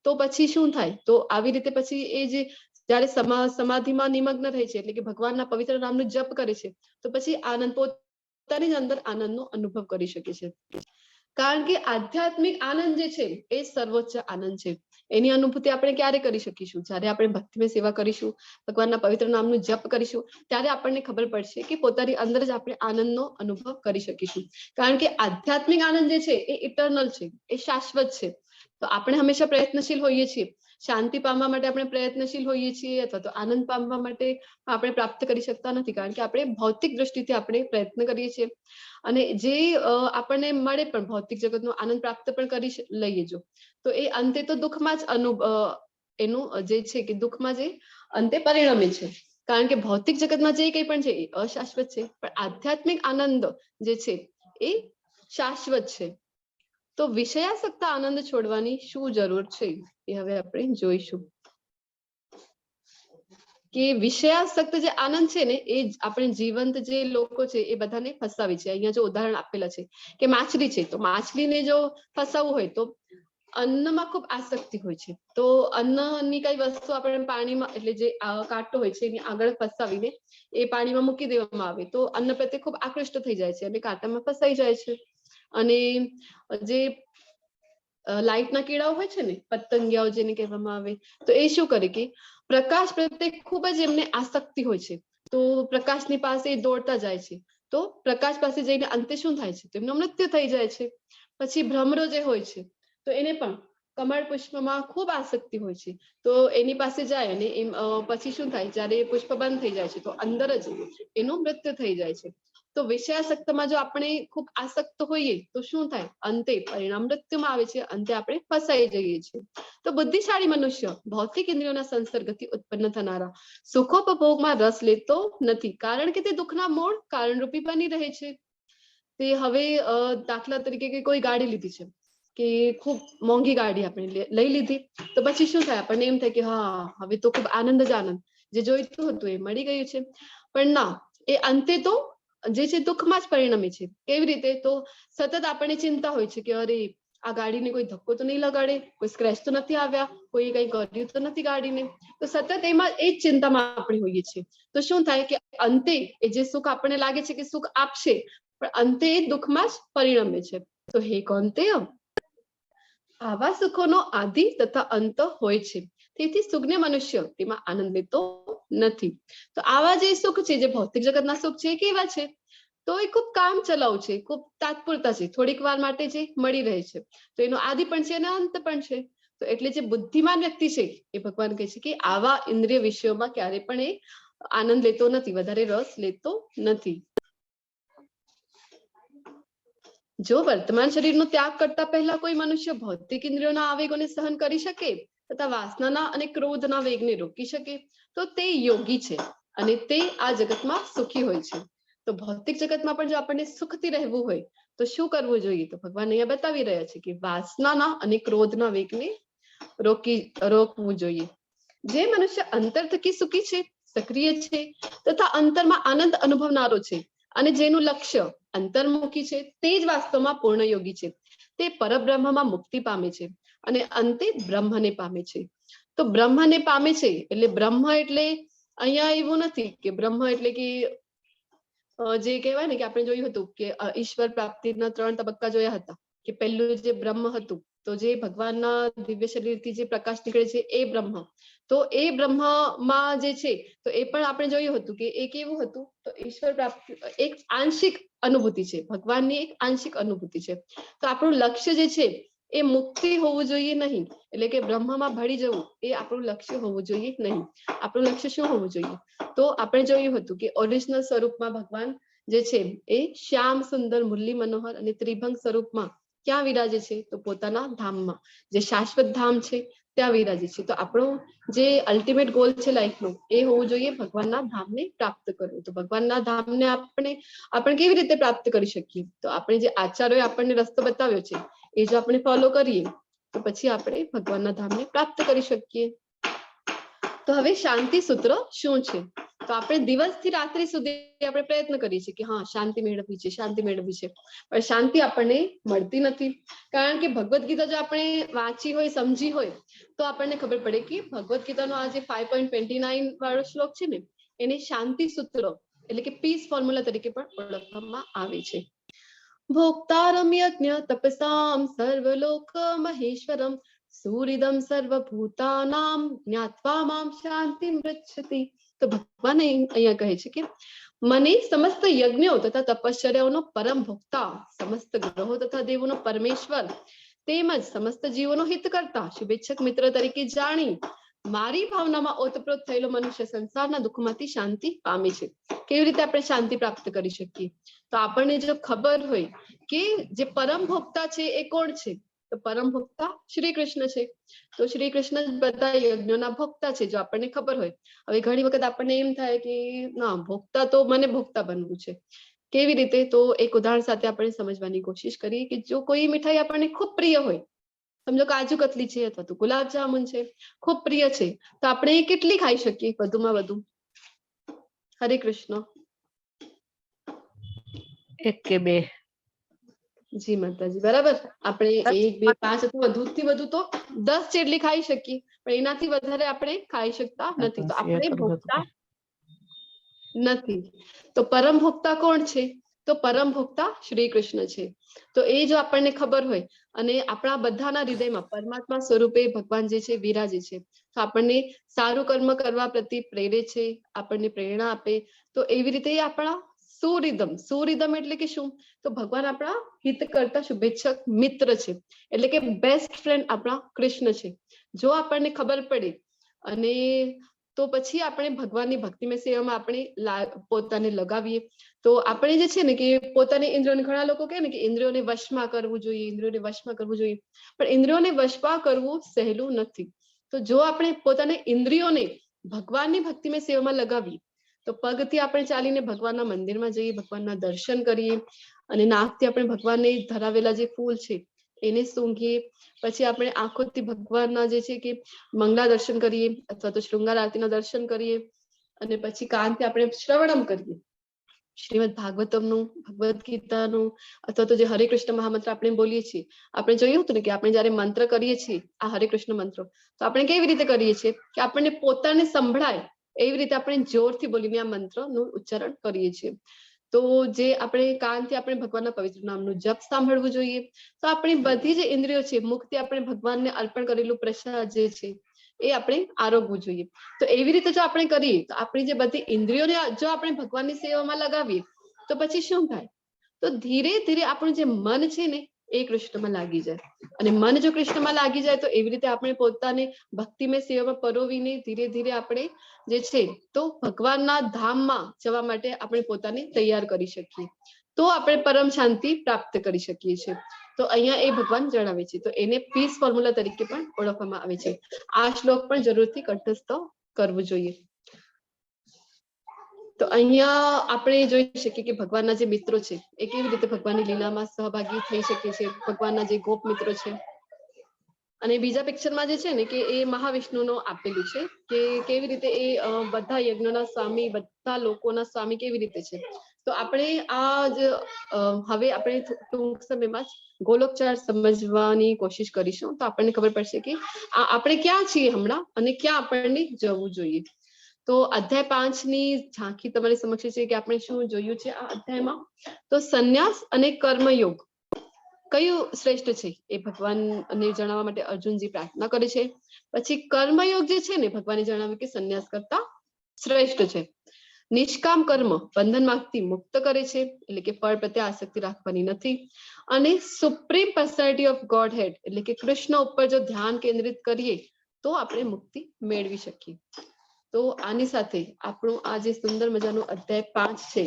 તો પછી શું થાય? તો આવી રીતે પછી એ જે જ્યારે સમાધિમાં નિમગ્ન રહે છે, એટલે કે ભગવાનના પવિત્ર નામનું જપ કરે છે, તો પછી આનંદ પોતાની જ અંદર આનંદનો અનુભવ કરી શકે છે. કારણ કે આધ્યાત્મિક આનંદ જે છે એ સર્વોચ્ચ આનંદ છે. એની અનુભૂતિ આપણે ક્યારે કરી શકીશું? જ્યારે આપણે ભક્તિમય સેવા કરીશું, ભગવાનના પવિત્ર નામનું જપ કરીશું, ત્યારે આપણને ખબર પડશે કે પોતાની અંદર જ આપણે આનંદનો અનુભવ કરી શકીશું. કારણ કે આધ્યાત્મિક આનંદ જે છે એ ઇટરનલ છે, એ શાશ્વત છે. તો આપણે હંમેશા પ્રયત્નશીલ હોઈએ છીએ, શાંતિ પામવા માટે આપણે પ્રયત્નશીલ હોઈએ છીએ, અથવા તો આનંદ પામવા માટે આપણે પ્રાપ્ત કરી શકતા નથી, કારણ કે આપણે ભૌતિક દૃષ્ટિથી આપણે પ્રયત્ન કરીએ છીએ. અને જે આપણને મળે પણ ભૌતિક જગતનો આનંદ પ્રાપ્ત પણ કરી લઈએ જો, તો એ અંતે તો દુઃખમાં જ એનું જે છે કે દુઃખમાં જે અંતે પરિણમે છે. કારણ કે ભૌતિક જગતમાં જે કંઈ પણ છે એ અશાશ્વત છે, પણ આધ્યાત્મિક આનંદ જે છે એ શાશ્વત છે. તો વિષયાસક્ત આનંદ છોડવાની શું જરૂર છે એ હવે આપણે જોઈશું કે વિષયાસક્ત જે આનંદ છે ને, એ આપણે જીવંત જે લોકો છે એ બધાને ફસાવે છે. અહીંયા જો ઉદાહરણ આપેલા છે કે માછલી છે, તો માછલીને જો ફસાવવું હોય તો અન્નમાં ખૂબ આસક્તિ હોય છે, તો અન્નની કઈ વસ્તુ આપણે પાણીમાં, એટલે જે કાંટો હોય છે એની આગળ ફસાવીને એ પાણીમાં મૂકી દેવામાં આવે તો અન્ન પ્રત્યે ખૂબ આકૃષ્ટ થઈ જાય છે અને કાંટામાં ફસાઈ જાય છે. અને જે લાઇટના કીડાઓ હોય છે ને, પતંગિયાઓ જેને કહેવામાં આવે, તો એ શું કરે કે પ્રકાશ પ્રત્યે ખૂબ જ એમને આસક્તિ હોય છે, તો પ્રકાશની પાસે દોડતા જાય છે, તો પ્રકાશ પાસે જઈને અંતે શું થાય છે? તો એમનું મૃત્યુ થઈ જાય છે. પછી ભ્રમરો જે હોય છે, તો એને પણ કમળ પુષ્પમાં ખૂબ આસક્તિ હોય છે, તો એની પાસે જાય અને એમ પછી શું થાય? જ્યારે પુષ્પ બંધ થઈ જાય છે તો અંદર જ એનું મૃત્યુ થઈ જાય છે. તો વિષયાસક્તમાં જો આપણે ખૂબ આસક્ત હોઈએ તો શું થાય? અંતે પરિણામ મૃત્યુમાં આવે છે, અંતે આપણે ફસાઈ જઈએ છીએ. તો બુદ્ધિશાળી મનુષ્ય ભૌતિક ઇન્દ્રિયોના સંસર્ગથી ઉત્પન્ન થનારા સુખોપભોગમાં રસ લેતો નથી, કારણ કે તે દુઃખના મૂળ કારણરૂપી બની રહે છે. તે હવે દાખલા તરીકે કે કોઈ ગાડી લીધી છે, કે ખૂબ મોંઘી ગાડી આપણે લઈ લીધી, તો પછી શું થાય? આપણને એમ થાય કે હા, હવે તો ખૂબ આનંદ જ આનંદ, જે જોઈતું હતું એ મળી ગયું છે. પણ ના, એ અંતે તો જે છે દુઃખમાં જ પરિણમે છે. કેવી રીતે? તો સતત આપણને ચિંતા હોય છે કે અરે, આ ગાડીને કોઈ ધક્કો તો નહીં લગાડે, કોઈ સ્ક્રેચ તો નથી આવ્યા, કોઈ કંઈ કર્યું તો નથી ગાડીને? તો સતત એમાં એ જ ચિંતામાં આપણે હોઈએ છીએ. તો શું થાય કે અંતે એ જે સુખ આપણને લાગે છે કે સુખ આપશે, પણ અંતે એ દુઃખમાં જ પરિણમે છે. તો હે કૌંતેય, આવા સુખોનો આદિ તથા અંત હોય છે, તેથી સુજ્ઞ મનુષ્ય તેમાં આનંદ લેતો નથી. તો આવા જે સુખ છે, જે ભૌતિક જગતના સુખ છે, એ કેવા છે? તો એ ખૂબ કામ ચલાઉ છે, ખૂબ તાત્પુરતા છે, થોડીક વાર માટે જે મળી રહે છે. તો એનો આદિ પણ છે અને અંત પણ છે. તો એટલે જે બુદ્ધિમાન વ્યક્તિ છે એ, ભગવાન કહે છે કે આવા ઇન્દ્રિય વિષયોમાં ક્યારે પણ એ આનંદ લેતો નથી, વધારે રસ લેતો નથી. જો વર્તમાન શરીરનો ત્યાગ કરતા પહેલા કોઈ મનુષ્ય ભૌતિક ઇન્દ્રિયોના આવેગોને સહન કરી શકે તથા વાસનાના અને ક્રોધના વેગને રોકી શકે તો તે યોગી છે અને તે આ જગતમાં સુખી હોય છે. તો ભૌતિક જગતમાં પણ જો આપણને સુખથી રહેવું હોય તો શું કરવું જોઈએ? તો ભગવાન અહીંયા બતાવી રહ્યા છે કે વાસનાના અને ક્રોધના વેગને રોકવું જોઈએ. જે મનુષ્ય અંતર થકી સુખી છે, સક્રિય છે તથા અંતરમાં આનંદ અનુભવનારો છે અને જેનું લક્ષ્ય અંતર્મુખી છે, તે જ વાસ્તવમાં પૂર્ણ યોગી છે. તે પરબ્રહ્મમાં મુક્તિ પામે છે અને અંતે બ્રહ્મને પામે છે. તો બ્રહ્મને પામે છે એટલે બ્રહ્મ એટલે અહીંયા એવું નથી કે બ્રહ્મ એટલે કે જે કહેવાય ને કે આપણે જોયું હતું કે ઈશ્વર પ્રાપ્તિના ત્રણ તબક્કા જોયા હતા, કે પહેલું જે બ્રહ્મ હતું, તો જે ભગવાનના દિવ્ય શરીરથી જે પ્રકાશ નીકળે છે એ બ્રહ્મ. તો એ બ્રહ્મમાં જે છે, તો એ પણ આપણે જોયું હતું કે એ કેવું હતું? તો ઈશ્વર પ્રાપ્તિ એક આંશિક અનુભૂતિ છે, ભગવાનની એક આંશિક અનુભૂતિ છે. તો આપણું લક્ષ્ય જે છે એ મુક્તિ હોવું જોઈએ નહીં, એટલે કે બ્રહ્મમાં ભળી જવું એ આપણું લક્ષ્ય હોવું જોઈએ નહીં. આપણું લક્ષ્ય શું હોવું જોઈએ? તો આપણે જોયું હતું કે ઓરિજિનલ સ્વરૂપમાં ભગવાન જે છે એ શ્યામ સુંદર, મુરલી મનોહર અને ત્રિભંગ સ્વરૂપમાં ક્યાં વિરાજે છે? તો પોતાના ધામમાં, જે શાશ્વત ધામ છે ત્યાં વિરાજે છે. તો આપણો જે અલ્ટિમેટ ગોલ છે લાઈફનો એ હોવું જોઈએ ભગવાનના ધામને પ્રાપ્ત કરવું. તો ભગવાનના ધામને આપણે આપણે કેવી રીતે પ્રાપ્ત કરી શકીએ? તો આપણે જે આચાર્યોએ આપણને રસ્તો બતાવ્યો છે એ જો આપણે ફોલો કરીએ તો પછી આપણે ભગવાનના ધામને પ્રાપ્ત કરી શકીએ. તો હવે શાંતિ સૂત્ર શું છે? તો આપણે દિવસથી રાત્રિ સુધી આપણે પ્રયત્ન કરીએ છીએ કે હા, શાંતિ મેળવવી છે, શાંતિ મેળવવી છે, પણ શાંતિ આપણને મળતી નથી. કારણ કે ભગવદ્ ગીતા જો આપણે વાંચી હોય, સમજી હોય, તો આપણને ખબર પડે કે ભગવદ્ ગીતાનો આ જે 5.29 વાળો શ્લોક છે ને, એને શાંતિ સૂત્ર એટલે કે પીસ ફોર્મ્યુલા તરીકે પણ ઓળખવામાં આવે છે. ભોક્તારમ યજ્ઞ તપસામ સર્વલોક મહેશ્વરમ સુહૃદમ સર્વભૂતાનામ જ્ઞાત્વા મામ શાંતિમ પૃચ્છતિ. તો ભગવાન અહીંયા કહે છે કે મને સમસ્ત યજ્ઞો તથા તપશ્ચર્યાઓનો પરમ ભોક્તા, સમસ્ત ગ્રહો તથા દેવોનો પરમેશ્વર તેમજ સમસ્ત જીવોનો હિત કરતા શુભેચ્છક મિત્ર તરીકે જાણી મારી ભાવનામાં ઓતપ્રોત થયેલો મનુષ્ય સંસારના દુઃખમાંથી શાંતિ પામે છે. કેવી રીતે આપણે શાંતિ પ્રાપ્ત કરી શકીએ? તો આપણને જો ખબર હોય કે જે પરમ ભોક્તા છે એ કોણ છે, તો પરમ ભોક્તા શ્રી કૃષ્ણ છે. તો શ્રી કૃષ્ણ જ બધા યજ્ઞોના ભોક્તા છે, જો આપણને ખબર હોય. હવે ઘણી વખત આપણને એમ થાય કે ના, ભોક્તા તો મને ભોક્તા બનવું છે, કેવી રીતે? તો એક ઉદાહરણ સાથે આપણે સમજવાની કોશિશ કરીએ કે જો કોઈ મીઠાઈ આપણને ખૂબ પ્રિય હોય, સમજો કાજુ કતલી છે અથવા તો ગુલાબ જામુન છે, ખૂબ પ્રિય છે, તો આપણે એ કેટલી ખાઈ શકીએ વધુમાં વધુ? હરે કૃષ્ણ. એક કે બે. જી માતાજી, બરાબર. આપણે 1, 2, 5 અથવા વધુથી વધુ તો 10 જેટલી ખાઈ શકીએ, પણ એનાથી વધારે આપણે ખાઈ શકતા નથી. તો આપણે ભોગતા નથી. તો પરમ ભોગતા કોણ છે? તો પરમ ભોગતા શ્રી કૃષ્ણ છે. તો એ જો આપણને ખબર હોય અને આપણા બધાના હૃદયમાં પરમાત્મા સ્વરૂપે ભગવાન જે છે વિરાજે છે, તો આપણને સારું કર્મ કરવા પ્રતિ પ્રેરે છે, આપણને પ્રેરણા આપે. તો એવી રીતે આપણા સુરિધમ, સુરિધમ એટલે કે શું? તો ભગવાન આપણા હિત કરતા શુભેચ્છક મિત્ર છે, એટલે કે બેસ્ટ ફ્રેન્ડ આપણા કૃષ્ણ છે. જો આપણને ખબર પડે અને તો પછી આપણે ભગવાનની ભક્તિમય સેવામાં આપણે પોતાને લગાવીએ, તો આપણે જે છે ને કે પોતાની ઇન્દ્રિયોને, ઘણા લોકો કહે ને કે ઇન્દ્રિયોને વશમાં કરવું જોઈએ, ઇન્દ્રિયોને વશમાં કરવું જોઈએ, પણ ઇન્દ્રિયોને વશમાં કરવું સહેલું નથી. તો જો આપણે પોતાને ઇન્દ્રિયોને ભગવાનની ભક્તિમય સેવામાં લગાવીએ, તો પગથી આપણે ચાલીને ભગવાનના મંદિરમાં જઈએ, ભગવાનના દર્શન કરીએ, અને નાકથી આપણે ભગવાનને ધરાવેલા જે ફૂલ છે એને સૂંઘીએ, પછી આપણે આંખોથી ભગવાનના જે છે કે મંગલા દર્શન કરીએ અથવા તો શૃંગાર આરતીના દર્શન કરીએ, અને પછી કાનથી આપણે શ્રવણમ કરીએ શ્રીમદ ભાગવતમનું, ભગવદ્ ગીતાનું, અથવા તો જે હરે કૃષ્ણ મહામંત્ર આપણે બોલીએ છીએ. આપણે જોયું હતું ને કે આપણે જયારે મંત્ર કરીએ છીએ, આ હરે કૃષ્ણ મંત્ર, તો આપણે કેવી રીતે કરીએ છીએ કે આપણને પોતાને સંભળાય એવી રીતે આપણે જોરથી બોલીને આ મંત્રનું ઉચ્ચારણ કરીએ છીએ. તો જે આપણે કાનથી આપણે ભગવાનના પવિત્ર નામનું જપ સાંભળવું જોઈએ. તો આપણી બધી જે ઇન્દ્રિયો છે, મુખથી આપણે ભગવાનને અર્પણ કરેલું પ્રસાદ જે છે એ આપણે આરોગવું જોઈએ. તો એવી રીતે જો આપણે કરીએ તો આપણી જે બધી ઇન્દ્રિયોને જો આપણે ભગવાનની સેવામાં લગાવીએ તો પછી શું થાય? તો ધીરે ધીરે આપણું જે મન છે ને એ કૃષ્ણમાં લાગી જાય, અને મન જો કૃષ્ણમાં લાગી જાય તો એવી રીતે આપણે પોતાને ભક્તિમય સેવામાં પરોવીને ધીરે ધીરે આપણે જે છે તો ભગવાનના ધામમાં જવા માટે આપણે પોતાને તૈયાર કરી શકીએ, તો આપણે પરમ શાંતિ પ્રાપ્ત કરી શકીએ છીએ. તો અહીંયા એ ભગવાન જણાવે છે. તો એને પીસ ફોર્મ્યુલા તરીકે પણ ઓળખવામાં આવે છે. આ શ્લોક પણ જરૂરથી કંઠસ્થ કરવું જોઈએ. તો અહીંયા આપણે જોઈ શકીએ કે ભગવાનના જે મિત્રો છે એ કેવી રીતે ભગવાનની લીલામાં સહભાગી થઈ શકે છે, ભગવાનના જે ગોપ મિત્રો છે. અને બીજા પિક્ચરમાં જે છે ને કે એ મહાવિષ્ણુનો આપેલું છે કે કેવી રીતે એ બધા યજ્ઞના સ્વામી, બધા લોકોના સ્વામી કેવી રીતે છે. તો આપણે આ જ હવે આપણે ટૂંક સમયમાં જ ગોલોકચાર સમજવાની કોશિશ કરીશું, તો આપણને ખબર પડશે કે આપણે ક્યાં છીએ હમણાં અને ક્યાં આપણને જવું જોઈએ. તો અધ્યાય 5 ની ઝાંખી તમારી સમક્ષ છે કે આપણે શું જોયું છે આ અધ્યાયમાં. તો સંન્યાસ અને કર્મયોગ કયું શ્રેષ્ઠ છે એ ભગવાનને જણાવવા માટે અર્જુનજી પ્રાર્થના કરે છે. પછી કર્મયોગ જે છે ને, ભગવાને જણાવ્યું કે સંન્યાસ કરતા શ્રેષ્ઠ છે. નિષ્કામ કર્મ બંધનમાંથી મુક્ત કરે છે, એટલે કે ફળ પ્રત્યે આસક્તિ રાખવાની નથી. અને સુપ્રીમ પર્સનાલિટી ઓફ ગોડ હેડ એટલે કે કૃષ્ણ ઉપર જો ધ્યાન કેન્દ્રિત કરીએ તો આપણે મુક્તિ મેળવી શકીએ. તો આની સાથે આપણું આ જે સુંદર મજાનું અધ્યાય 5 છે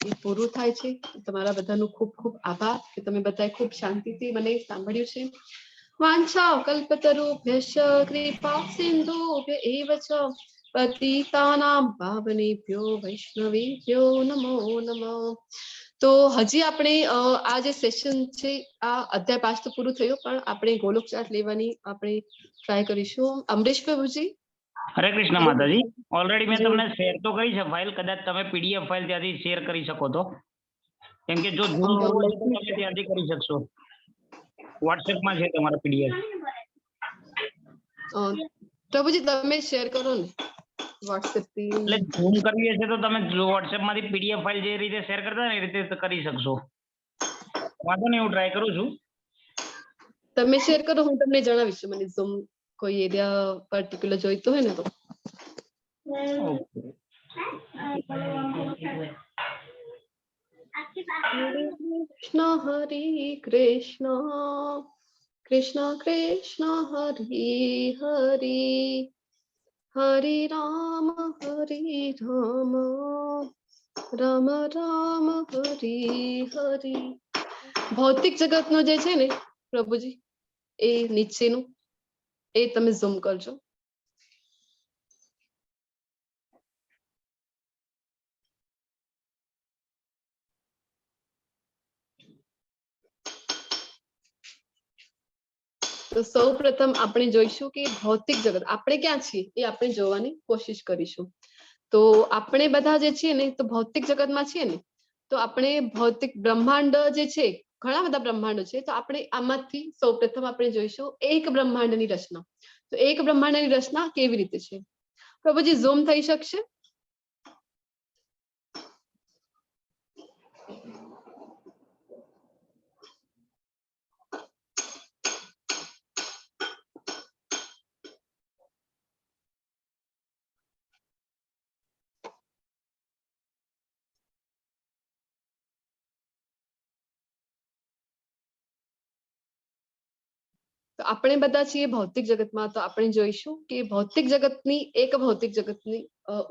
એ પૂરું થાય છે. તમારા બધાનો ખૂબ ખૂબ આભાર કે તમે બધાએ ખૂબ શાંતિથી મને સાંભળ્યું છે. વાંછા કલ્પતરુભ્યશ્ચ કૃપા સિંધુભ્ય એવ ચ પતિતાનાં પાવનેભ્યો વૈષ્ણવેભ્યો નમો નમઃ. તો હજી આપણે આ જે સેશન છે, આ અધ્યાય 5 તો પૂરું થયું, પણ આપણે ગોલોક ચાર્ટ લેવાની આપણે ટ્રાય કરીશું. અમરીશ પ્રભુજી. હરે કૃષ્ણ માતાજી. ઓલરેડી મેં તમને શેર તો કરી છે ફાઇલ, કદાચ તમે પીડીએફ ફાઇલ ત્યાંથી શેર કરી શકો તો, કેમ કે જો ઝૂમ કરવું હોય તો તમે ત્યાંથી કરી શકશો. વોટ્સએપમાં છે તમારા પીડીએફ. પ્રભુજી તમે શેર કરો ને વોટ્સએપ થી. એટલે ઝૂમ કરવી હશે તો તમે વોટ્સએપ માંથી પીડીએફ ફાઇલ જે રીતે શેર કરતા ને એ રીતે કરી શકશો. વાંધો નહીં, હું ટ્રાય કરું છું. તમે શેર કરો, હું તમને જણાવીશ. મને ઝૂમ કોઈ એરિયા પર્ટિક્યુલર જોઈતો હોય ને તો. ઓકે. કૃષ્ણ હરે કૃષ્ણ કૃષ્ણ કૃષ્ણ હરે હરે, હરે રામ હરે રામ રામ રામ હરે હરે. ભૌતિક જગતનો જે છે ને પ્રભુજી, એ નીચેનું એ તમે ઝૂમ કરજો. તો સૌ પ્રથમ આપણે જોઈશું કે ભૌતિક જગત આપણે ક્યાં છીએ એ આપણે જોવાની કોશિશ કરીશું. તો આપણે બધા જે છીએ ને તો ભૌતિક જગતમાં છીએ ને, તો આપણે ભૌતિક બ્રહ્માંડ જે છે, ઘણા બધા બ્રહ્માંડો છે, તો આપણે આમાંથી સૌ પ્રથમ આપણે જોઈશું એક બ્રહ્માંડની રચના. તો એક બ્રહ્માંડની રચના કેવી રીતે છે? પ્રભુજી ઝૂમ થઈ શકશે? તો આપણે બધા છીએ ભૌતિક જગતમાં, તો આપણે જોઈશું કે ભૌતિક જગતની એક ભૌતિક જગતની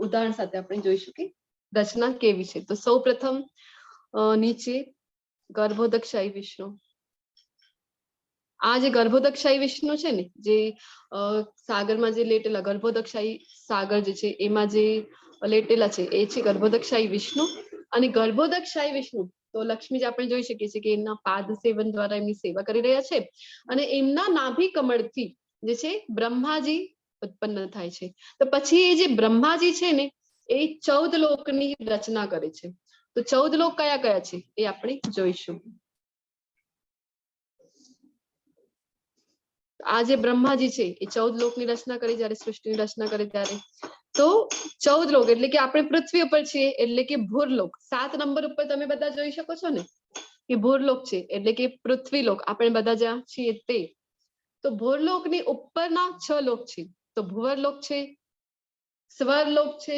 ઉદાહરણ સાથે આપણે જોઈશું કે રચના કેવી છે. તો સૌ પ્રથમ નીચે ગર્ભોદકશાયી વિષ્ણુ. આ જે ગર્ભોદકશાયી વિષ્ણુ છે ને, જે સાગરમાં જે લેટેલા ગર્ભોદકશાયી સાગર જે છે એમાં જે લેટેલા છે એ છે ગર્ભોદકશાયી વિષ્ણુ. અને ગર્ભોદકશાયી વિષ્ણુ તો લક્ષ્મીજી આપણે જોઈ શકીએ છીએ કે એમના પાદ સેવન દ્વારા એમની સેવા કરી રહ્યા છે અને એમના નાભી કમળથી જે છે બ્રહ્માજી ઉત્પન્ન થાય છે. તો પછી એ જે બ્રહ્માજી છે ને એ 14 લોકની રચના કરે છે. તો 14 લોક કયા કયા છે એ આપણે જોઈશું. આ જે બ્રહ્માજી છે એ 14 લોકની રચના કરી જ્યારે સૃષ્ટિની રચના કરે ત્યારે. તો 14 લોક એટલે કે આપણે પૃથ્વી ઉપર છીએ એટલે કે ભૂરલોક. 7 નંબર ઉપર તમે બધા જોઈ શકો છો ને કે ભૂરલોક છે એટલે કે પૃથ્વીલોક, આપણે બધા જ્યાં છીએ તે. તો ભૂરલોકની ઉપરના 6 લોક છે. તો ભુવરલોક છે, સ્વરલોક છે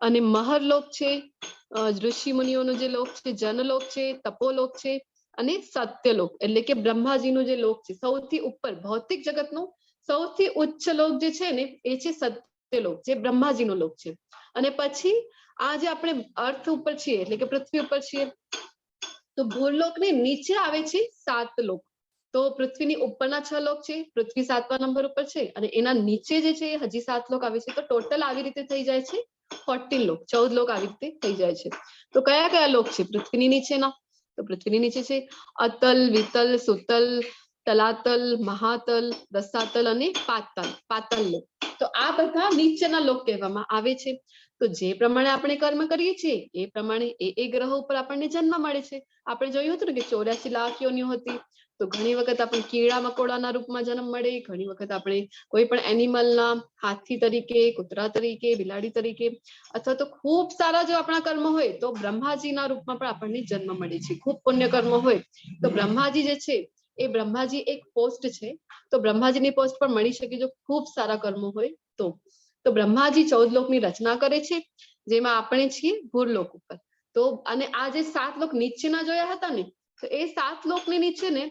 અને મહરલોક છે, ઋષિ મુનિઓનો જે લોક છે, જનલોક છે, તપોલોક છે અને સત્યલોક એટલે કે બ્રહ્માજીનું જે લોક છે. સૌથી ઉપર ભૌતિક જગતનું સૌથી ઉચ્ચ લોક જે છે ને એ છે સત્યલોક, જે બ્રહ્માજીનો લોક છે. અને પછી આ જે આપણે અર્થ ઉપર છીએ એટલે કે પૃથ્વી ઉપર છીએ, તો ભૂરલોકની નીચે આવે છે 7 લોક. તો પૃથ્વીની ઉપરના 6 લોક છે, પૃથ્વી 7મા નંબર ઉપર છે અને એના નીચે જે છે એ હજી 7 લોક આવે છે. તો ટોટલ આવી રીતે થઈ જાય છે 14 લોક, 14 લોક આવી રીતે થઈ જાય છે. તો કયા કયા લોક છે પૃથ્વીની નીચેના? તો પૃથ્વીની નીચે છે અતલ, વિતલ, સુતલ, તલાતલ, મહાતલ, રસાતલ અને પાતાલ, પાતાલ લોક. તો આ બધા નીચેના લોક કહેવામાં આવે છે. તો જે પ્રમાણે આપણે કર્મ કરીએ છીએ એ પ્રમાણે એ એ ગ્રહ ઉપર આપણને જન્મ મળે છે. આપણે જોયું હતું ને કે 84 લાખ યોનિઓ હતી. તો ઘણી વખત આપણે કીડા મકોડાના રૂપમાં જન્મ મળે, ઘણી વખત આપણે કોઈ પણ એનિમલના હાથી તરીકે, કૂતરા તરીકે, બિલાડી તરીકે, અથવા તો ખૂબ સારા જો આપણા કર્મ હોય તો બ્રહ્માજીના રૂપમાં પણ આપણને જન્મ મળે છે. ખૂબ પુણ્ય કર્મ હોય તો બ્રહ્માજી જે છે એ બ્રહ્માજી એક પોસ્ટ છે, તો બ્રહ્માજીની પોસ્ટ પણ મળી શકે જો ખૂબ સારા કર્મો હોય તો. તો બ્રહ્માજી 14 લોકની રચના કરે છે, જેમાં આપણે છીએ ભૂરલોક ઉપર. તો અને આ જે 7 લોક નીચેના જોયા હતા ને, તો એ 7 લોકની નીચે ને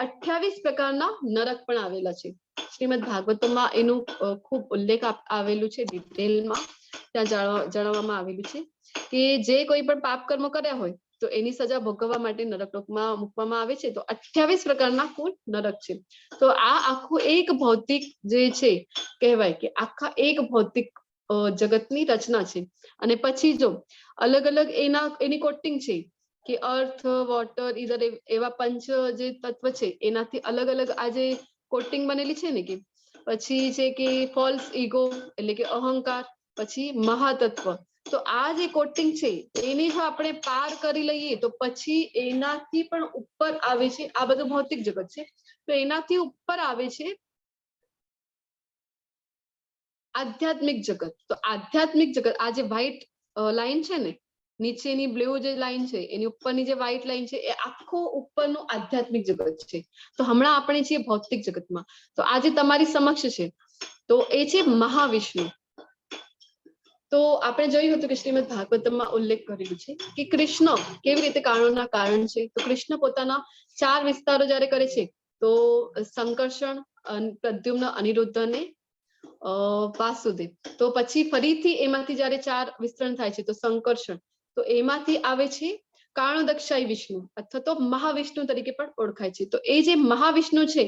28 પ્રકારના નરક પણ આવેલા છે. શ્રીમદ ભાગવતમાં એનું ખૂબ ઉલ્લેખ આવેલું છે, ડિટેલમાં ત્યાં જણાવવામાં આવેલું છે કે જે કોઈ પણ પાપ કર્મ કર્યા હોય તો એની સજા ભોગવવા માટે નરક લોકમાં મૂકવામાં આવે છે. તો 28 પ્રકારના કુલ નરક છે. તો આ આખું એક ભૌતિક જે છે કહેવાય કે આખા એક ભૌતિક જગતની રચના છે. અને પછી જો અલગ અલગ એની કોટિંગ છે કે અર્થ, વોટર, ઈધર એવા પંચ જે તત્વ છે એનાથી અલગ અલગ આ જે કોટિંગ બનેલી છે ને, કે પછી છે કે ફોલ્સ ઈગો એટલે કે અહંકાર, પછી મહાતત્વ. તો આ જે કોટિંગ છે એને જો આપણે પાર કરી લઈએ તો પછી એનાથી પણ ઉપર આવે છે, આ બધું ભૌતિક જગત છે, તો એનાથી ઉપર આવે છે આધ્યાત્મિક જગત. તો આધ્યાત્મિક જગત આ જે વ્હાઈટ લાઈન છે ને, નીચેની બ્લુ જે લાઈન છે એની ઉપરની જે વ્હાઈટ લાઈન છે એ આખું ઉપરનું આધ્યાત્મિક જગત છે. તો હમણાં આપણે છીએ ભૌતિક જગતમાં. તો આ જે તમારી સમક્ષ છે તો એ છે મહાવિષ્ણુ. તો આપણે જોયું હતું કે શ્રીમદ ભાગવતમાં ઉલ્લેખ કરેલું છે કે કૃષ્ણ કેવી રીતે કારણોના કારણ છે. તો કૃષ્ણ પોતાના 4 વિસ્તારો જ્યારે કરે છે તો સંકર્ષણ, પ્રદ્યુમ્ન, અનિરુદ્ધ અને વાસુદેવ. તો પછી ફરીથી એમાંથી જ્યારે 4 વિસ્તરણ થાય છે તો સંકર્ષણ, તો એમાંથી આવે છે કારણોદક્ષાઈ વિષ્ણુ અથવા તો મહાવિષ્ણુ તરીકે પણ ઓળખાય છે. તો એ જે મહાવિષ્ણુ છે,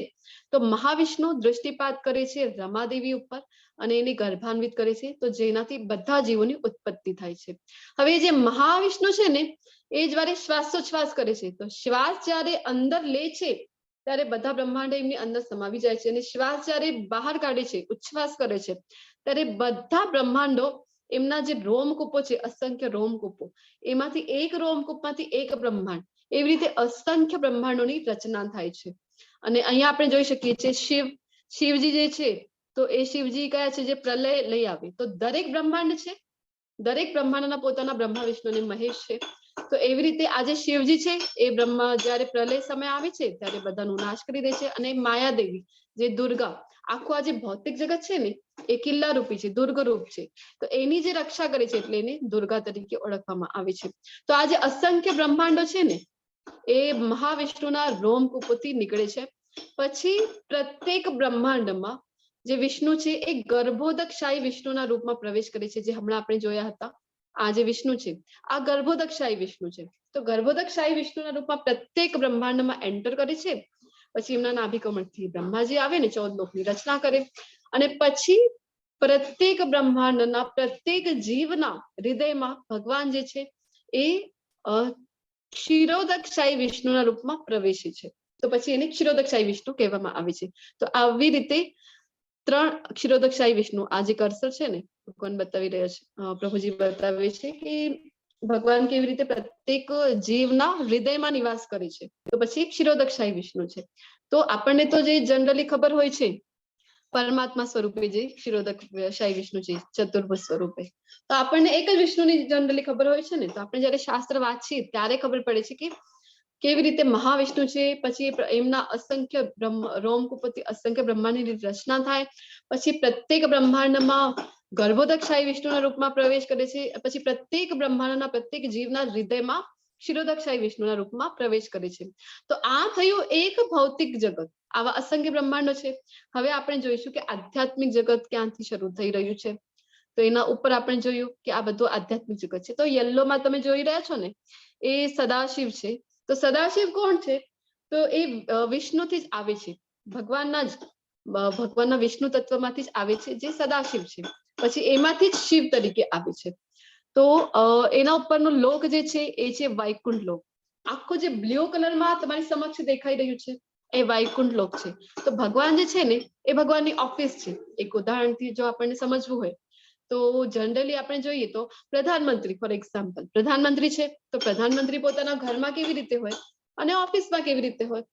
તો મહાવિષ્ણુ દૃષ્ટિપાત કરે છે રમાદેવી ઉપર અને એને ગર્ભાન્વિત કરે છે, તો જેનાથી બધા જીવોની ઉત્પત્તિ થાય છે. હવે જે મહાવિષ્ણુ છે ને, એ જ્યારે શ્વાસોચ્છ્વાસ કરે છે, તો શ્વાસ જ્યારે અંદર લે છે ત્યારે બધા બ્રહ્માંડ એમની અંદર સમાવી જાય છે, અને શ્વાસ જ્યારે બહાર કાઢે છે, ઉચ્છ્વાસ કરે છે, ત્યારે બધા બ્રહ્માંડો એમના જે રોમકૂપો છે, અસંખ્ય રોમકૂપો, એમાંથી એક રોમકૂપમાંથી એક બ્રહ્માંડ, એવી રીતે અસંખ્ય બ્રહ્માંડોની રચના થાય છે. અને અહીંયા આપણે જોઈ શકીએ છીએ શિવજી જે છે, તો એ શિવજી કયા છે? જે પ્રલય લઈ આવે. તો દરેક બ્રહ્માંડ છે, દરેક બ્રહ્માંડના પોતાના બ્રહ્મા, વિષ્ણુ અને મહેશ છે. તો એવી રીતે આજે શિવજી છે એ બ્રહ્મા જ્યારે પ્રલય સમય આવે છે ત્યારે બધાનો નાશ કરી દે છે. અને માયાદેવી જે દુર્ગા, આખું આ જે ભૌતિક જગત છે ને એ કિલ્લા રૂપી છે, દુર્ગ રૂપ છે, તો એની જે રક્ષા કરે છે એટલે એને દુર્ગા તરીકે ઓળખવામાં આવે છે. તો આ જે અસંખ્ય બ્રહ્માંડો છે ને એ મહાવિષ્ણુના રોમકૂપોથી નીકળે છે. પછી પ્રત્યેક બ્રહ્માંડમાં જે વિષ્ણુ છે એ ગર્ભોદકશાયી વિષ્ણુના રૂપમાં પ્રવેશ કરે છે, જે હમણાં આપણે જોયા હતા. આ જે વિષ્ણુ છે આ ગર્ભોદકશાયી વિષ્ણુ છે. તો ગર્ભોદકશાયી વિષ્ણુના રૂપમાં પ્રત્યેક બ્રહ્માંડમાં એન્ટર કરે છે. પછી એમના નાભિકમળથી બ્રહ્માજી આવે ને 14 લોકની રચના કરે, અને પછી પ્રત્યેક બ્રહ્માંડના પ્રત્યેક જીવના હૃદયમાં ભગવાન જે છે એ ક્ષીરોદકશાયી વિષ્ણુના રૂપમાં પ્રવેશે છે. તો પછી એને ક્ષીરોદકશાયી વિષ્ણુ કહેવામાં આવે છે. તો આવી રીતે ત્રણ ક્ષીરોદકશાયી વિષ્ણુ, આ જે કર્સર છે ને ભગવાન બતાવી રહ્યા છે, પ્રભુજી બતાવે છે કે ભગવાન કેવી રીતે પ્રત્યેક જીવના હૃદયમાં નિવાસ કરે છે. તો પછી ક્ષીરોદકશાયી વિષ્ણુ છે. તો આપણને તો જે જનરલી ખબર હોય છે પરમાત્મા સ્વરૂપે જે ક્ષીરોદકશાયી વિષ્ણુ છે ચતુર્ભુજ સ્વરૂપે, તો આપણને એક જ વિષ્ણુની જનરલી ખબર હોય છે ને. તો આપણે જયારે શાસ્ત્ર વાંચીએ ત્યારે ખબર પડે છે કે કેવી રીતે મહાવિષ્ણુ છે, પછી એમના અસંખ્ય બ્રહ્મ રોમકૂપથી અસંખ્ય બ્રહ્માંડની રચના થાય, પછી પ્રત્યેક બ્રહ્માંડમાં ગર્ભોદકશાયી વિષ્ણુના રૂપમાં પ્રવેશ કરે છે, પછી પ્રત્યેક બ્રહ્માંડના પ્રત્યેક જીવના હૃદયમાં ક્ષીરોદકશાયી વિષ્ણુના રૂપમાં પ્રવેશ કરે છે. તો આ થયું એક ભૌતિક જગત, આવા અસંખ્ય બ્રહ્માંડો છે. હવે આપણે જોઈશું કે આધ્યાત્મિક જગત ક્યાંથી શરૂ થઈ રહ્યું છે. તો એના ઉપર આપણે જોયું કે આ બધું આધ્યાત્મિક જગત છે. તો યલોમાં તમે જોઈ રહ્યા છો ને એ સદાશિવ છે. તો સદાશિવ કોણ છે? તો એ વિષ્ણુથી જ આવે છે, ભગવાનના વિષ્ણુ તત્વમાંથી જ આવે છે જે સદાશિવ છે. પછી એમાંથી જ શિવ તરીકે આવે છે. તો એના ઉપરનો લોક જે છે એ છે વૈકુંઠ લોક. આખો જે બ્લુ કલરમાં તમારી સમક્ષ દેખાઈ રહ્યું છે એ વૈકુંઠ લોક છે. તો ભગવાન જે છે ને એ ભગવાનની ઓફિસ છે. એક ઉદાહરણથી જો આપણને સમજવું હોય તો જનરલી આપણે જોઈએ તો પ્રધાનમંત્રી, ફોર એક્ઝામ્પલ પ્રધાનમંત્રી છે, તો પ્રધાનમંત્રી પોતાના ઘરમાં કેવી રીતે હોય અને ઓફિસમાં કેવી રીતે હોય?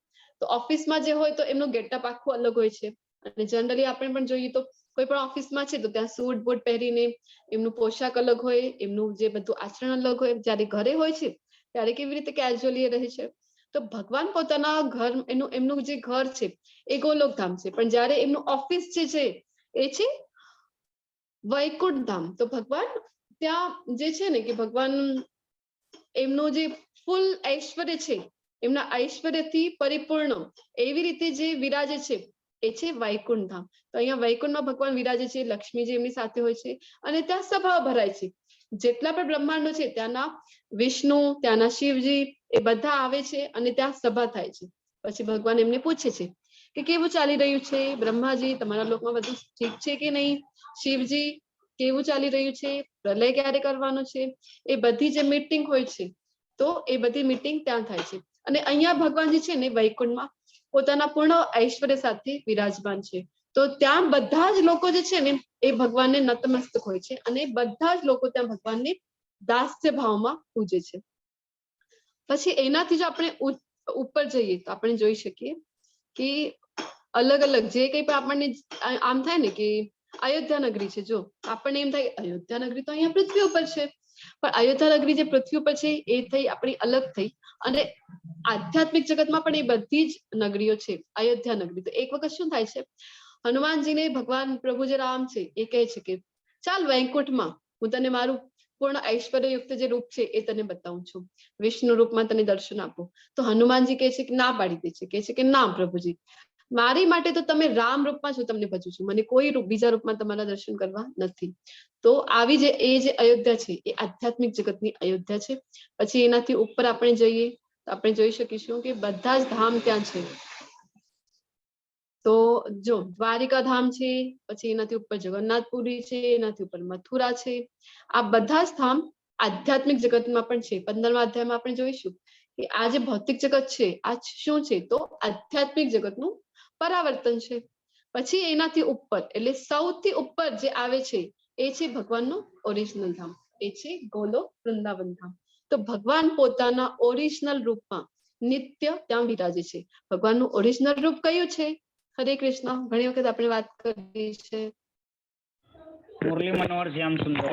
તો ઓફિસમાં જે હોય તો એમનું ગેટઅપ આખું અલગ હોય છે. અને જનરલી આપણે પણ જોઈએ તો કોઈ પણ ઓફિસમાં છે તો ત્યાં સૂટ બૂટ પહેરીને એમનું પોશાક અલગ હોય, એમનું જે બધું આચરણ અલગ હોય. જ્યારે ઘરે હોય છે ત્યારે કેવી રીતે કેઝ્યુઅલી રહે છે. તો ભગવાન પોતાના ઘર, એમનું જે ઘર છે એ ગોલોકધામ છે, પણ જ્યારે એમનું ઓફિસ જે છે એ છે વૈકુંઠ ધામ. તો ભગવાન ત્યાં જે છે ને કે ભગવાન એમનું જે ફૂલ ઐશ્વર્ય છે, એમના ઐશ્વર્યથી પરિપૂર્ણ એવી રીતે જે વિરાજે છે એ છે વૈકુંઠ ધામ. તો અહીંયા વૈકુંઠમાં ભગવાન વિરાજે છે, લક્ષ્મીજી એમની સાથે હોય છે અને ત્યાં સભા ભરાય છે. જેટલા પણ બ્રહ્માંડો છે ત્યાંના વિષ્ણુ, ત્યાંના શિવજી એ બધા આવે છે અને ત્યાં સભા થાય છે. પછી ભગવાન એમને પૂછે છે કે કેવું ચાલી રહ્યું છે બ્રહ્માજી, તમારા લોકમાં બધું ઠીક છે કે નહીં? શિવજી કેવું ચાલી રહ્યું છે, પ્રલય ક્યારે કરવાનો છે? એ બધી જે મીટિંગ હોય છે તો એ બધી મીટિંગ ત્યાં થાય છે. અને અહીંયા ભગવાનજી છે ને વૈકુંઠમાં પોતાના પૂર્ણ ઐશ્વર્ય સાથે વિરાજમાન છે. તો ત્યાં બધા જ લોકો જે છે ને એ ભગવાનને નતમસ્તક હોય છે અને બધા જ લોકો ત્યાં ભગવાનને દાસ્ય ભાવમાં પૂજે છે. પછી એનાથી જો આપણે ઉપર જઈએ તો આપણે જોઈ શકીએ કે અલગ અલગ જે કંઈ પણ આપણને આમ થાય ને કે અયોધ્યા નગરી છે, જો આપણને એમ થાય અયોધ્યા નગરી તો અહીંયા પૃથ્વી ઉપર છે, પણ અયોધ્યા નગરી જે પૃથ્વી ઉપર છે એ થઈ આપણી અલગ થઈ, અને આધ્યાત્મિક જગતમાં પણ એ બધી જ નગરીઓ છે અયોધ્યા નગરી. તો એક વખત શું થાય છે, હનુમાનજીને ભગવાન પ્રભુ જે રામ છે એ કહે છે કે ચાલ વૈકુંઠમાં હું તને મારું પૂર્ણ ઐશ્વર્યયુક્ત જે રૂપ છે એ તને બતાવું છું, વિષ્ણુ રૂપમાં તને દર્શન આપું. તો હનુમાનજી કહે છે કે ના પાડી દે છે, કહે છે કે ના પ્રભુજી, મારી માટે તો તમે રામ રૂપમાં જ હું તમને ભજું છું, મને કોઈ રૂપ બીજા રૂપમાં તમારા દર્શન કરવા નથી. તો આવી જે એ જે અયોધ્યા છે એ આધ્યાત્મિક જગતની અયોધ્યા છે. પછી એનાથી ઉપર આપણે જઈએ તો આપણે જોઈ શકીશું કે બધા જ ધામ ત્યાં છે. તો જો દ્વારિકા ધામ છે, પછી એનાથી ઉપર જગન્નાથપુરી છે, એનાથી ઉપર મથુરા છે. આ બધા જ ધામ આધ્યાત્મિક જગતમાં પણ છે. 15મા અધ્યાયમાં આપણે જોઈશું કે આ જે ભૌતિક જગત છે આ શું છે? તો આધ્યાત્મિક જગતનું પરાવર્તન છે. પછી એનાથી ઉપર એટલે સૌથી ઉપર જે આવે છે એ છે ભગવાનનું ઓરિજિનલ ધામ, એ છે ગોલોક વૃંદાવન ધામ. તો ભગવાન પોતાના ઓરિજિનલ રૂપમાં નિત્ય ત્યાં બિરાજે છે. ભગવાનનું ઓરિજિનલ રૂપ કયું છે? હરે કૃષ્ણ. ઘણી વખત આપણે વાત કરી છે. મુરલી મનોહર શ્યામ સુંદર.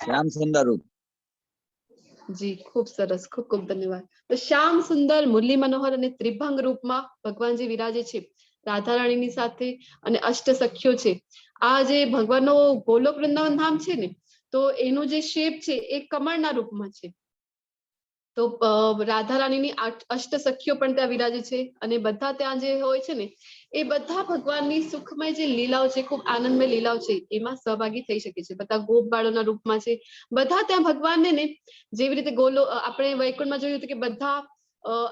શ્યામ સુંદર રૂપ. જી, ખૂબ સરસ, ખૂબ ખૂબ ધન્યવાદ. તો શ્યામ સુંદર, મુરલી મનોહર અને ત્રિભંગ રૂપમાં ભગવાનજી વિરાજે છે રાધા રાણીની સાથે અને અષ્ટ સખ્યો છે. આ જે ભગવાનનો ગોલોક વૃંદાવન ધામ છે ને, તો એનું જે શેપ છે એ કમળના રૂપમાં છે. તો રાધા રાણીની અષ્ટ સખીઓ પણ ત્યાં વિરાજે છે અને બધા ત્યાં જે હોય છે ને એ બધા ભગવાનની સુખમય જે લીલાઓ છે, ખૂબ આનંદમય લીલાઓ છે, એમાં સહભાગી થઈ શકે છે. બધા ગોપ બાળોના રૂપમાં છે. બધા ત્યાં ભગવાનને ને જેવી રીતે ગોલો આપણે વૈકુંઠમાં જોયું હતું કે બધા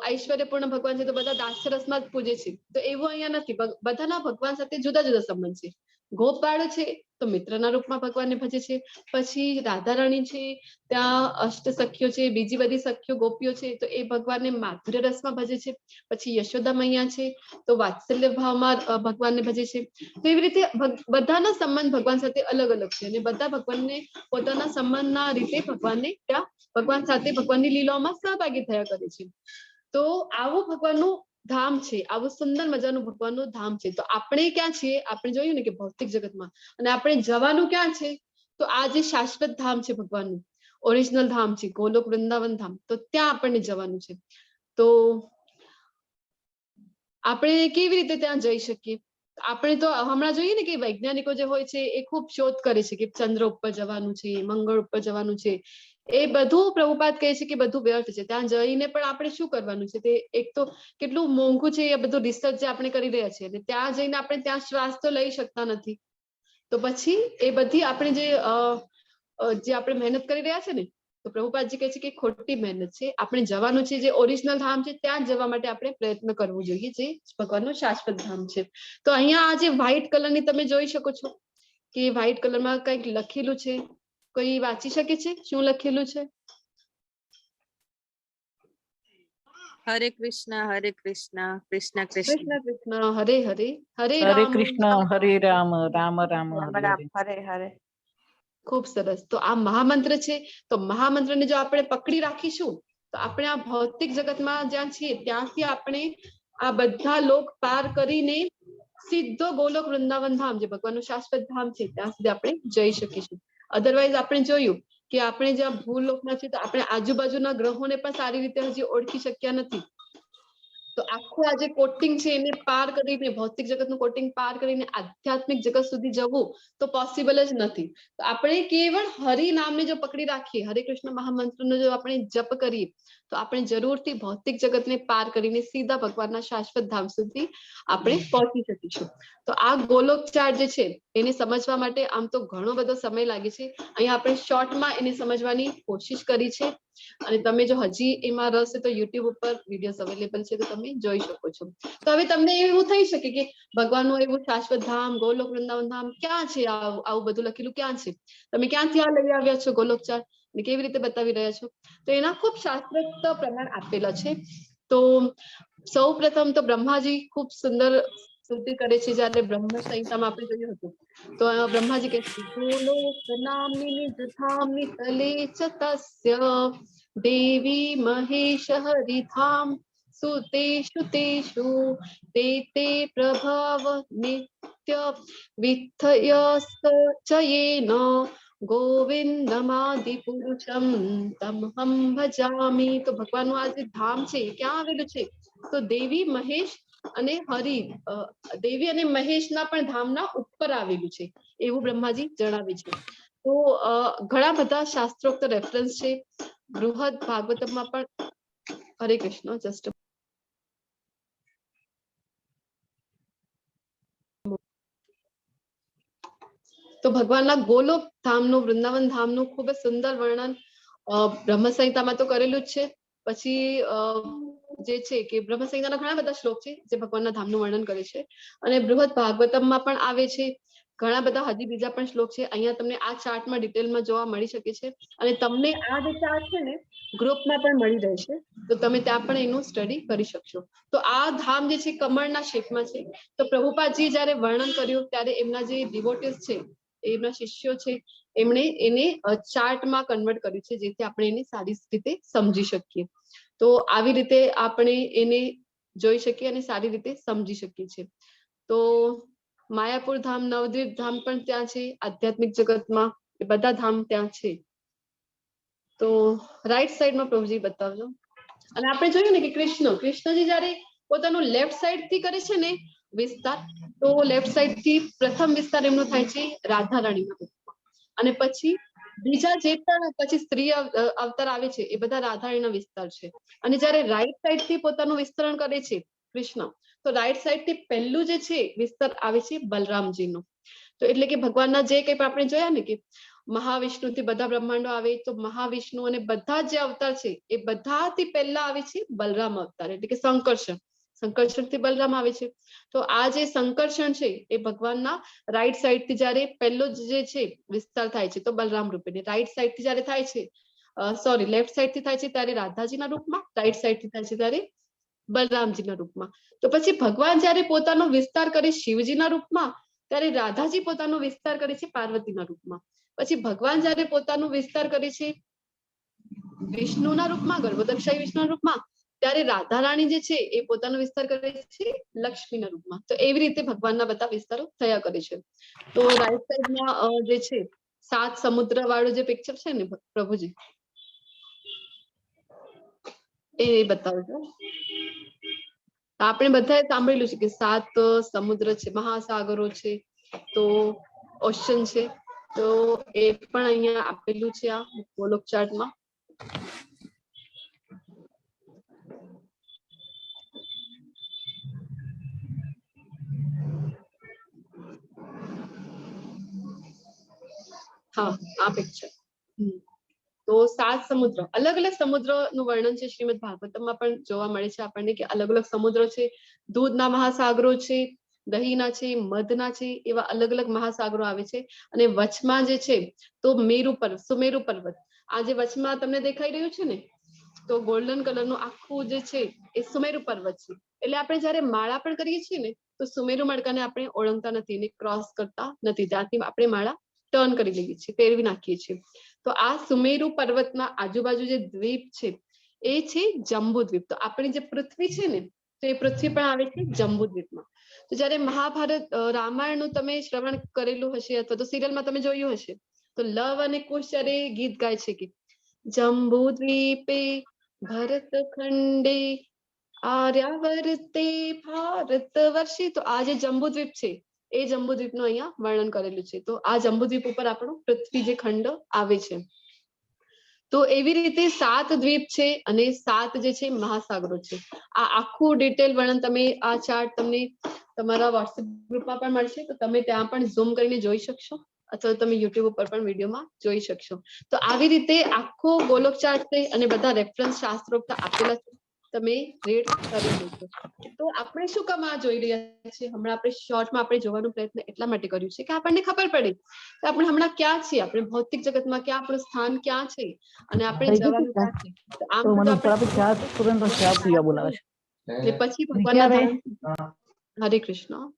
ઐશ્વર્યપૂર્ણ ભગવાન છે તો બધા દાસ્યરસમાં જ પૂજે છે, તો એવું અહીંયા નથી. બધાના ભગવાન સાથે જુદા જુદા સંબંધ છે. ગોપ બાળો છે તો મિત્રના રૂપમાં ભગવાનને ભજે છે. પછી રાધા રાણી છે, ત્યાં અષ્ટ સખ્યો છે, બીજી બધી સખ્યો ગોપીઓ છે, તો એ ભગવાનને માધુર્ય રસમાં ભજે છે. પછી યશોદા મૈયા છે તો વાત્સલ્ય ભાવમાં ભગવાનને ભજે છે. તો એવી રીતે બધાના સંબંધ ભગવાન સાથે અલગ અલગ છે અને બધા ભગવાનને પોતાના સંબંધના રીતે ભગવાનને ત્યાં ભગવાન સાથે ભગવાનની લીલાઓમાં સહભાગી થયા કરે છે. તો આવું ભગવાનનું ધામ છે, આવું સુંદર મજાનું ભગવાનનું ધામ છે. તો આપણે ક્યાં છીએ? આપણે જોયું ને કે ભૌતિક જગતમાં, અને આપણે જવાનું ક્યાં છે? તો આ જે શાશ્વત ધામ છે ભગવાનનું, ઓરિજિનલ ધામ છે ગોલોક વૃંદાવન ધામ, તો ત્યાં આપણને જવાનું છે. તો આપણે કેવી રીતે ત્યાં જઈ શકીએ? આપણે તો હમણાં જોઈએ ને કે વૈજ્ઞાનિકો જે હોય છે એ ખૂબ શોધ કરે છે કે ચંદ્ર ઉપર જવાનું છે, મંગળ ઉપર જવાનું છે. એ બધું પ્રભુપાદ કહે છે કે બધું વ્યર્થ છે. ત્યાં જઈને પણ આપણે શું કરવાનું છે? તે એક તો કેટલું મોંઘું છે એ બધું રિસર્ચ જે આપણે કરી રહ્યા છીએ, અને ત્યાં જઈને આપણે ત્યાં શ્વાસ તો લઈ શકતા નથી. તો પછી એ બધી આપણે જે જે આપણે મહેનત કરી રહ્યા છે ને, તો પ્રભુપાદજી કહે છે કે ખોટી મહેનત છે. આપણે જવાનું છે જે ઓરિજિનલ ધામ છે ત્યાં જવા માટે આપણે પ્રયત્ન કરવું જોઈએ, જે ભગવાનનું શાશ્વત ધામ છે. તો અહીંયા આ જે વ્હાઈટ કલરની તમે જોઈ શકો છો કે વ્હાઈટ કલરમાં કંઈક લખેલું છે. કોઈ વાંચી શકે છે શું લખેલું છે? હરે કૃષ્ણ હરે કૃષ્ણ કૃષ્ણ કૃષ્ણ કૃષ્ણ કૃષ્ણ હરે હરે, હરે હરે રામ કૃષ્ણ હરે રામ રામ રામ રામ હરે રામ હરે. હરે હરે. ખૂબ સરસ. તો આ મહામંત્ર છે. તો મહામંત્રને જો આપણે પકડી રાખીશું તો આપણે આ ભૌતિક જગતમાં જ્યાં છીએ ત્યાંથી આપણે આ બધા લોક પાર કરીને સીધો ગોલોક વૃંદાવન ધામ, જે ભગવાનનું શાશ્વત ધામ છે, ત્યાં સુધી આપણે જઈ શકીશું. અધરવાઇઝ આપણે જોયું કે આપણે જ્યાં ભૂલોકમાં છીએ તો આપણે આજુબાજુના ગ્રહોને પણ સારી રીતે હજી ઓળખી શક્યા નથી. તો આખું આ જે કોટિંગ છે એને પાર કરીને, ભૌતિક જગતનું કોટિંગ પાર કરીને આધ્યાત્મિક જગત સુધી જવું તો પોસિબલ જ નથી. તો આપણે કેવળ હરિ નામને જો પકડી રાખીએ, હરે કૃષ્ણ મહામંત્રનો જો આપણે જપ કરીએ, તો આપણે જરૂરથી ભૌતિક જગતને પાર કરીને સીધા ભગવાનના શાશ્વત ધામ સુધી આપણે પહોંચી શકીશું. તો આ ગોલોકચાર જે છે એને સમજવા માટે આમ તો ઘણો બધો સમય લાગે છે. અહીંયા આપણે શોર્ટમાં એને સમજવાની કોશિશ કરી છે, અને તમે જો હજી એમાં રસ હોય તો યુટ્યુબ ઉપર વિડીયોઝ અવેલેબલ છે, તો તમે જોઈ શકો છો. તો હવે તમને એવું થઈ શકે કે ભગવાનનું એવું શાશ્વત ધામ, ગોલોક વૃંદાવન ધામ ક્યાં છે? આવું બધું લખેલું ક્યાં છે? તમે ક્યાંથી આ લઈ આવ્યા છો ગોલોકચાર ને કેવી રીતે બતાવી રહ્યા છો? તો એના ખૂબ શાસ્ત્રોક્ત પ્રમાણ આપેલા છે. તો સૌ પ્રથમ તો બ્રહ્માજી ખૂબ સુંદર સ્તુતિ કરે છે. જ્યારે બ્રહ્મ સંહિતામાં આપણે જોયું હતું તો બ્રહ્માજી કહે છે, ગોલોક નામ્ની નિજ ધામ્ની તલે ચ તસ્ય દેવી મહેશ હરિધામ સુતેષુ તેષુ તે તે પ્રભાવ નિત્ય વિથયસ્ચયેન ગોવિંદમાદિપુરુષમ તમહં ભજામિ. તો ભગવાનનું આ જે ધામ છે એ ક્યાં આવેલું છે? તો દેવી મહેશ અને હરિ, દેવી અને મહેશના પણ ધામના ઉપર આવેલું છે એવું બ્રહ્માજી જણાવે છે. તો ઘણા બધા શાસ્ત્રોક્ત રેફરન્સ છે. બૃહદ ભાગવતમમાં પણ હરે કૃષ્ણ જસ્ટ તો ભગવાનના ગોલોક ધામનું, વૃંદાવન ધામનું ખૂબ જ સુંદર વર્ણન બ્રહ્મ સંહિતામાં તો કરેલું જ છે. પછી જે છે કે બ્રહ્મ સંહિતાના ઘણા બધા શ્લોક છે જે ભગવાનના ધામનું વર્ણન કરે છે, અને બૃહદ ભાગવતમમાં પણ આવે છે. ઘણા બધા હજી બીજા પણ શ્લોક છે. અહીંયા તમને આ ચાર્ટમાં ડિટેલમાં જોવા મળી શકે છે, અને તમને આ જે ચાર્ટ છે ને ગ્રુપમાં પણ મળી રહેશે, તો તમે ત્યાં પણ એનું સ્ટડી કરી શકશો. તો આ ધામ જે છે કમળના શેપમાં છે. તો પ્રભુપાદજી જ્યારે વર્ણન કર્યું ત્યારે એમના જે ડિવોટીઝ છે, એમના શિષ્યો છે, એમણે એને ચાર્ટમાં કન્વર્ટ કર્યું છે, જેથી આપણે એને સારી રીતે સમજી શકીએ. તો આવી રીતે આપણે એને જોઈ શકીએ અને સારી રીતે સમજી શકીએ છીએ. તો માયાપુર ધામ, નવદ્વીપ ધામ પણ ત્યાં છે. આધ્યાત્મિક જગતમાં એ બધા ધામ ત્યાં છે. તો રાઈટ સાઈડમાં પ્રભુજી બતાવજો. અને આપણે જોયું ને કે કૃષ્ણજી જયારે પોતાનું લેફ્ટ સાઈડ થી કરે છે ને વિસ્તાર, તો લેફ્ટ સાઈડ થી પ્રથમ વિસ્તાર એમનો થાય છે રાધા રાણીના રૂપમાં, અને પછી બીજા જે પણ પછી સ્ત્રી અવતાર આવે છે એ બધા રાધારાણીના વિસ્તાર છે. અને જયારે રાઈટ સાઈડ થી પોતાનું વિસ્તરણ કરે છે કૃષ્ણ, તો રાઈટ સાઈડ થી પહેલું જે છે વિસ્તાર આવે છે બલરામજીનો. તો એટલે કે ભગવાનના જે કંઈ પણ આપણે જોયા ને કે મહાવિષ્ણુ થી બધા બ્રહ્માંડો આવે, તો મહાવિષ્ણુ અને બધા જે અવતાર છે એ બધાથી પહેલા આવે છે બલરામ અવતાર, એટલે કે સંકર્ષણ. સંકર્ષણ થી બલરામ આવે છે. તો આ જે સંકર્ષણ છે એ ભગવાનના રાઈટ સાઈડ થી જયારે પહેલો જે છે વિસ્તાર થાય છે તો બલરામ રૂપે, રાઈટ સાઈડ થી જયારે થાય છે, સોરી લેફ્ટ સાઈડ થી થાય છે ત્યારે રાધાજીના રૂપમાં, રાઈટ સાઈડ થી થાય છે ત્યારે બલરામજીના રૂપમાં. તો પછી ભગવાન જયારે પોતાનો વિસ્તાર કરે શિવજીના રૂપમાં, ત્યારે રાધાજી પોતાનો વિસ્તાર કરે છે પાર્વતીના રૂપમાં. પછી ભગવાન જયારે પોતાનો વિસ્તાર કરે છે વિષ્ણુના રૂપમાં, ગર્ભોદકશાહી વિષ્ણુના રૂપમાં, ત્યારે રાધા રાણી જે છે એ પોતાનો વિસ્તાર કરે છે લક્ષ્મીના રૂપમાં. તો એવી રીતે ભગવાનના બધા વિસ્તારો થયા કરે છે. તો રાઈટ સાઈડમાં જે છે 7 સમુદ્ર વાળું જે પિક્ચર છે ને પ્રભુજી, એ બતાવજો. આપણે બધાએ સાંભળેલું છે કે 7 સમુદ્ર છે, મહાસાગરો છે, તો ઓશન છે, તો એ પણ અહીંયા આપેલું છે આ ગોલોક ચાર્ટમાં. હા, આ પિક્ચર. તો 7 સમુદ્ર, અલગ અલગ સમુદ્ર નું વર્ણન છે શ્રીમદ ભાગવતમમાં પણ જોવા મળે છે આપણને કે અલગ અલગ સમુદ્ર છે. દૂધના મહાસાગરો છે, દહીંના છે, મધના છે, એવા અલગ અલગ મહાસાગરો આવે છે. અને વચમાં જે છે તો મેરુ પર્વત, સુમેરુ પર્વત, આ જે વચમાં તમને દેખાઈ રહ્યું છે ને, તો ગોલ્ડન કલરનું આખું જે છે એ સુમેરુ પર્વત છે. એટલે આપણે જયારે માળા પણ કરીએ છીએ ને તો સુમેરુ મડકાને આપણે ઓળંગતા નથી, એને ક્રોસ કરતા નથી, ત્યાંથી આપણે માળા ટર્ન કરી લઈએ છીએ, ફેરવી નાખીએ છીએ. તો આ સુમેરુ પર્વતના આજુબાજુ જે દ્વીપ છે એ છે જંબુ દ્વીપ. તો આપણી જે પૃથ્વી છે ને, તો એ પૃથ્વી પણ આવે છે જંબુ દ્વીપમાં. તો જયારે મહાભારત રામાયણનું તમે શ્રવણ કરેલું હશે અથવા તો સિરિયલમાં તમે જોયું હશે, તો લવ અને કુશ જયારે ગીત ગાય છે કે જંબુ દ્વીપે ભરત ખંડે આર્યાવર્તે ભારત વર્ષે, તો આ જે જંબુ દ્વીપ છે એ જંબુદ્વીપનું અહીંયા વર્ણન કરેલું છે. તો આ જંબુદ્વીપ ઉપર આપણું પૃથ્વી જે ખંડ આવે છે. તો એવી રીતે 7 દ્વીપ છે અને 7 જે છે મહાસાગરો છે. આ આખું ડિટેલ વર્ણન તમે આ ચાર્ટ તમને તમારા વોટ્સએપ ગ્રુપમાં પણ મળશે, તો તમે ત્યાં પણ ઝૂમ કરીને જોઈ શકશો અથવા તમે યુટ્યુબ ઉપર પણ વિડીયોમાં જોઈ શકશો. તો આવી રીતે આખો ગોલોક ચાર્ટ છે અને બધા રેફરન્સ શાસ્ત્રોક્ત આપેલા છે, તમે રીડ કરી લેજો. તો આપણે શું કામ આ જોઈ રહ્યા છીએ હમણાં? આપણે શોર્ટમાં આપણે જોવાનો પ્રયત્ન એટલા માટે કર્યું છે કે આપણને ખબર પડે કે આપણે હમણાં ક્યાં છીએ, આપણે ભૌતિક જગતમાં ક્યાં, આપણું સ્થાન ક્યાં છે અને આપણે થઈ ગયું જવાનું છે? ક્યાં છે. તો આમ તો તો મને આપણે ઉપર આપી ચા સુરેન્દ્ર ચા પીવા બોલાવે છે. ને પછી ભગવાનના ક્યારે? ધામ, હરે કૃષ્ણ,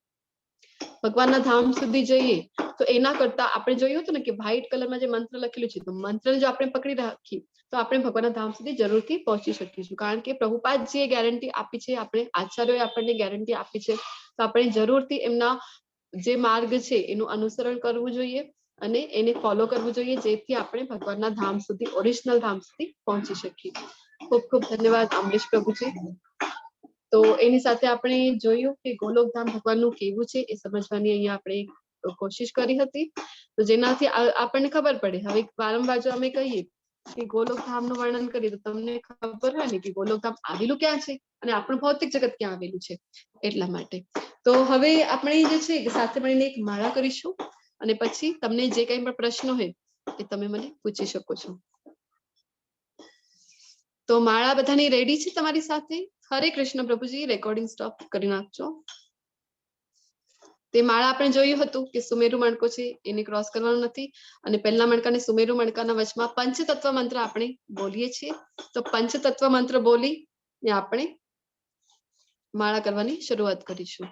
ભગવાનના ધામ સુધી જઈએ તો એના કરતા આપણે જોયું હતું ને કે વ્હાઈટ કલરમાં જે મંત્ર લખેલું છે, તો મંત્રને જો આપણે પકડી રાખીએ તો આપણે ભગવાનના ધામ સુધી જરૂરથી પહોંચી શકીશું. કારણ કે પ્રભુપાદજીએ ગેરંટી આપી છે, આપણે આચાર્યોએ આપણને ગેરંટી આપી છે, તો આપણે જરૂરથી એમના જે માર્ગ છે એનું અનુસરણ કરવું જોઈએ અને એને ફોલો કરવું જોઈએ, જેથી આપણે ભગવાનના ધામ સુધી, ઓરિજિનલ ધામ સુધી પહોંચી શકીએ. ખૂબ ખૂબ ધન્યવાદ અમરીશ પ્રભુજી. તો એની સાથે આપણે જોયું કે ગોલોક ધામ ભગવાનનું કેવું છે એ સમજવાની અહીંયા આપણે કોશિશ કરી હતી, તો જેનાથી આપણને ખબર પડે. હવે વારંવાર જો અમે કહીએ કે ગોલોક ધામનું વર્ણન કરીએ તો તમને ખબર હોય ને કે ગોલોક ધામ આવેલું ક્યાં છે અને આપણું ભૌતિક જગત ક્યાં આવેલું છે, એટલા માટે. તો હવે આપણે જે છે કે સાથે મળીને એક માળા કરીશું. અને પછી તમને જે કંઈ પણ પ્રશ્ન હોય એ તમે મને પૂછી શકો છો. તો માળા બધાની રેડી છે તમારી સાથે? હરે કૃષ્ણ પ્રભુજી, રેકોર્ડિંગ સ્ટોપ કરી નાખજો. તે માળા આપણે જોયું હતું કે સુમેરુ મણકો છે એને ક્રોસ કરવાનું નથી અને પહેલા મણકાને સુમેરુ મણકાના વચમાં પંચતત્વ મંત્ર આપણે બોલીએ છીએ. તો પંચતત્વ મંત્ર બોલી ને આપણે માળા કરવાની શરૂઆત કરીશું.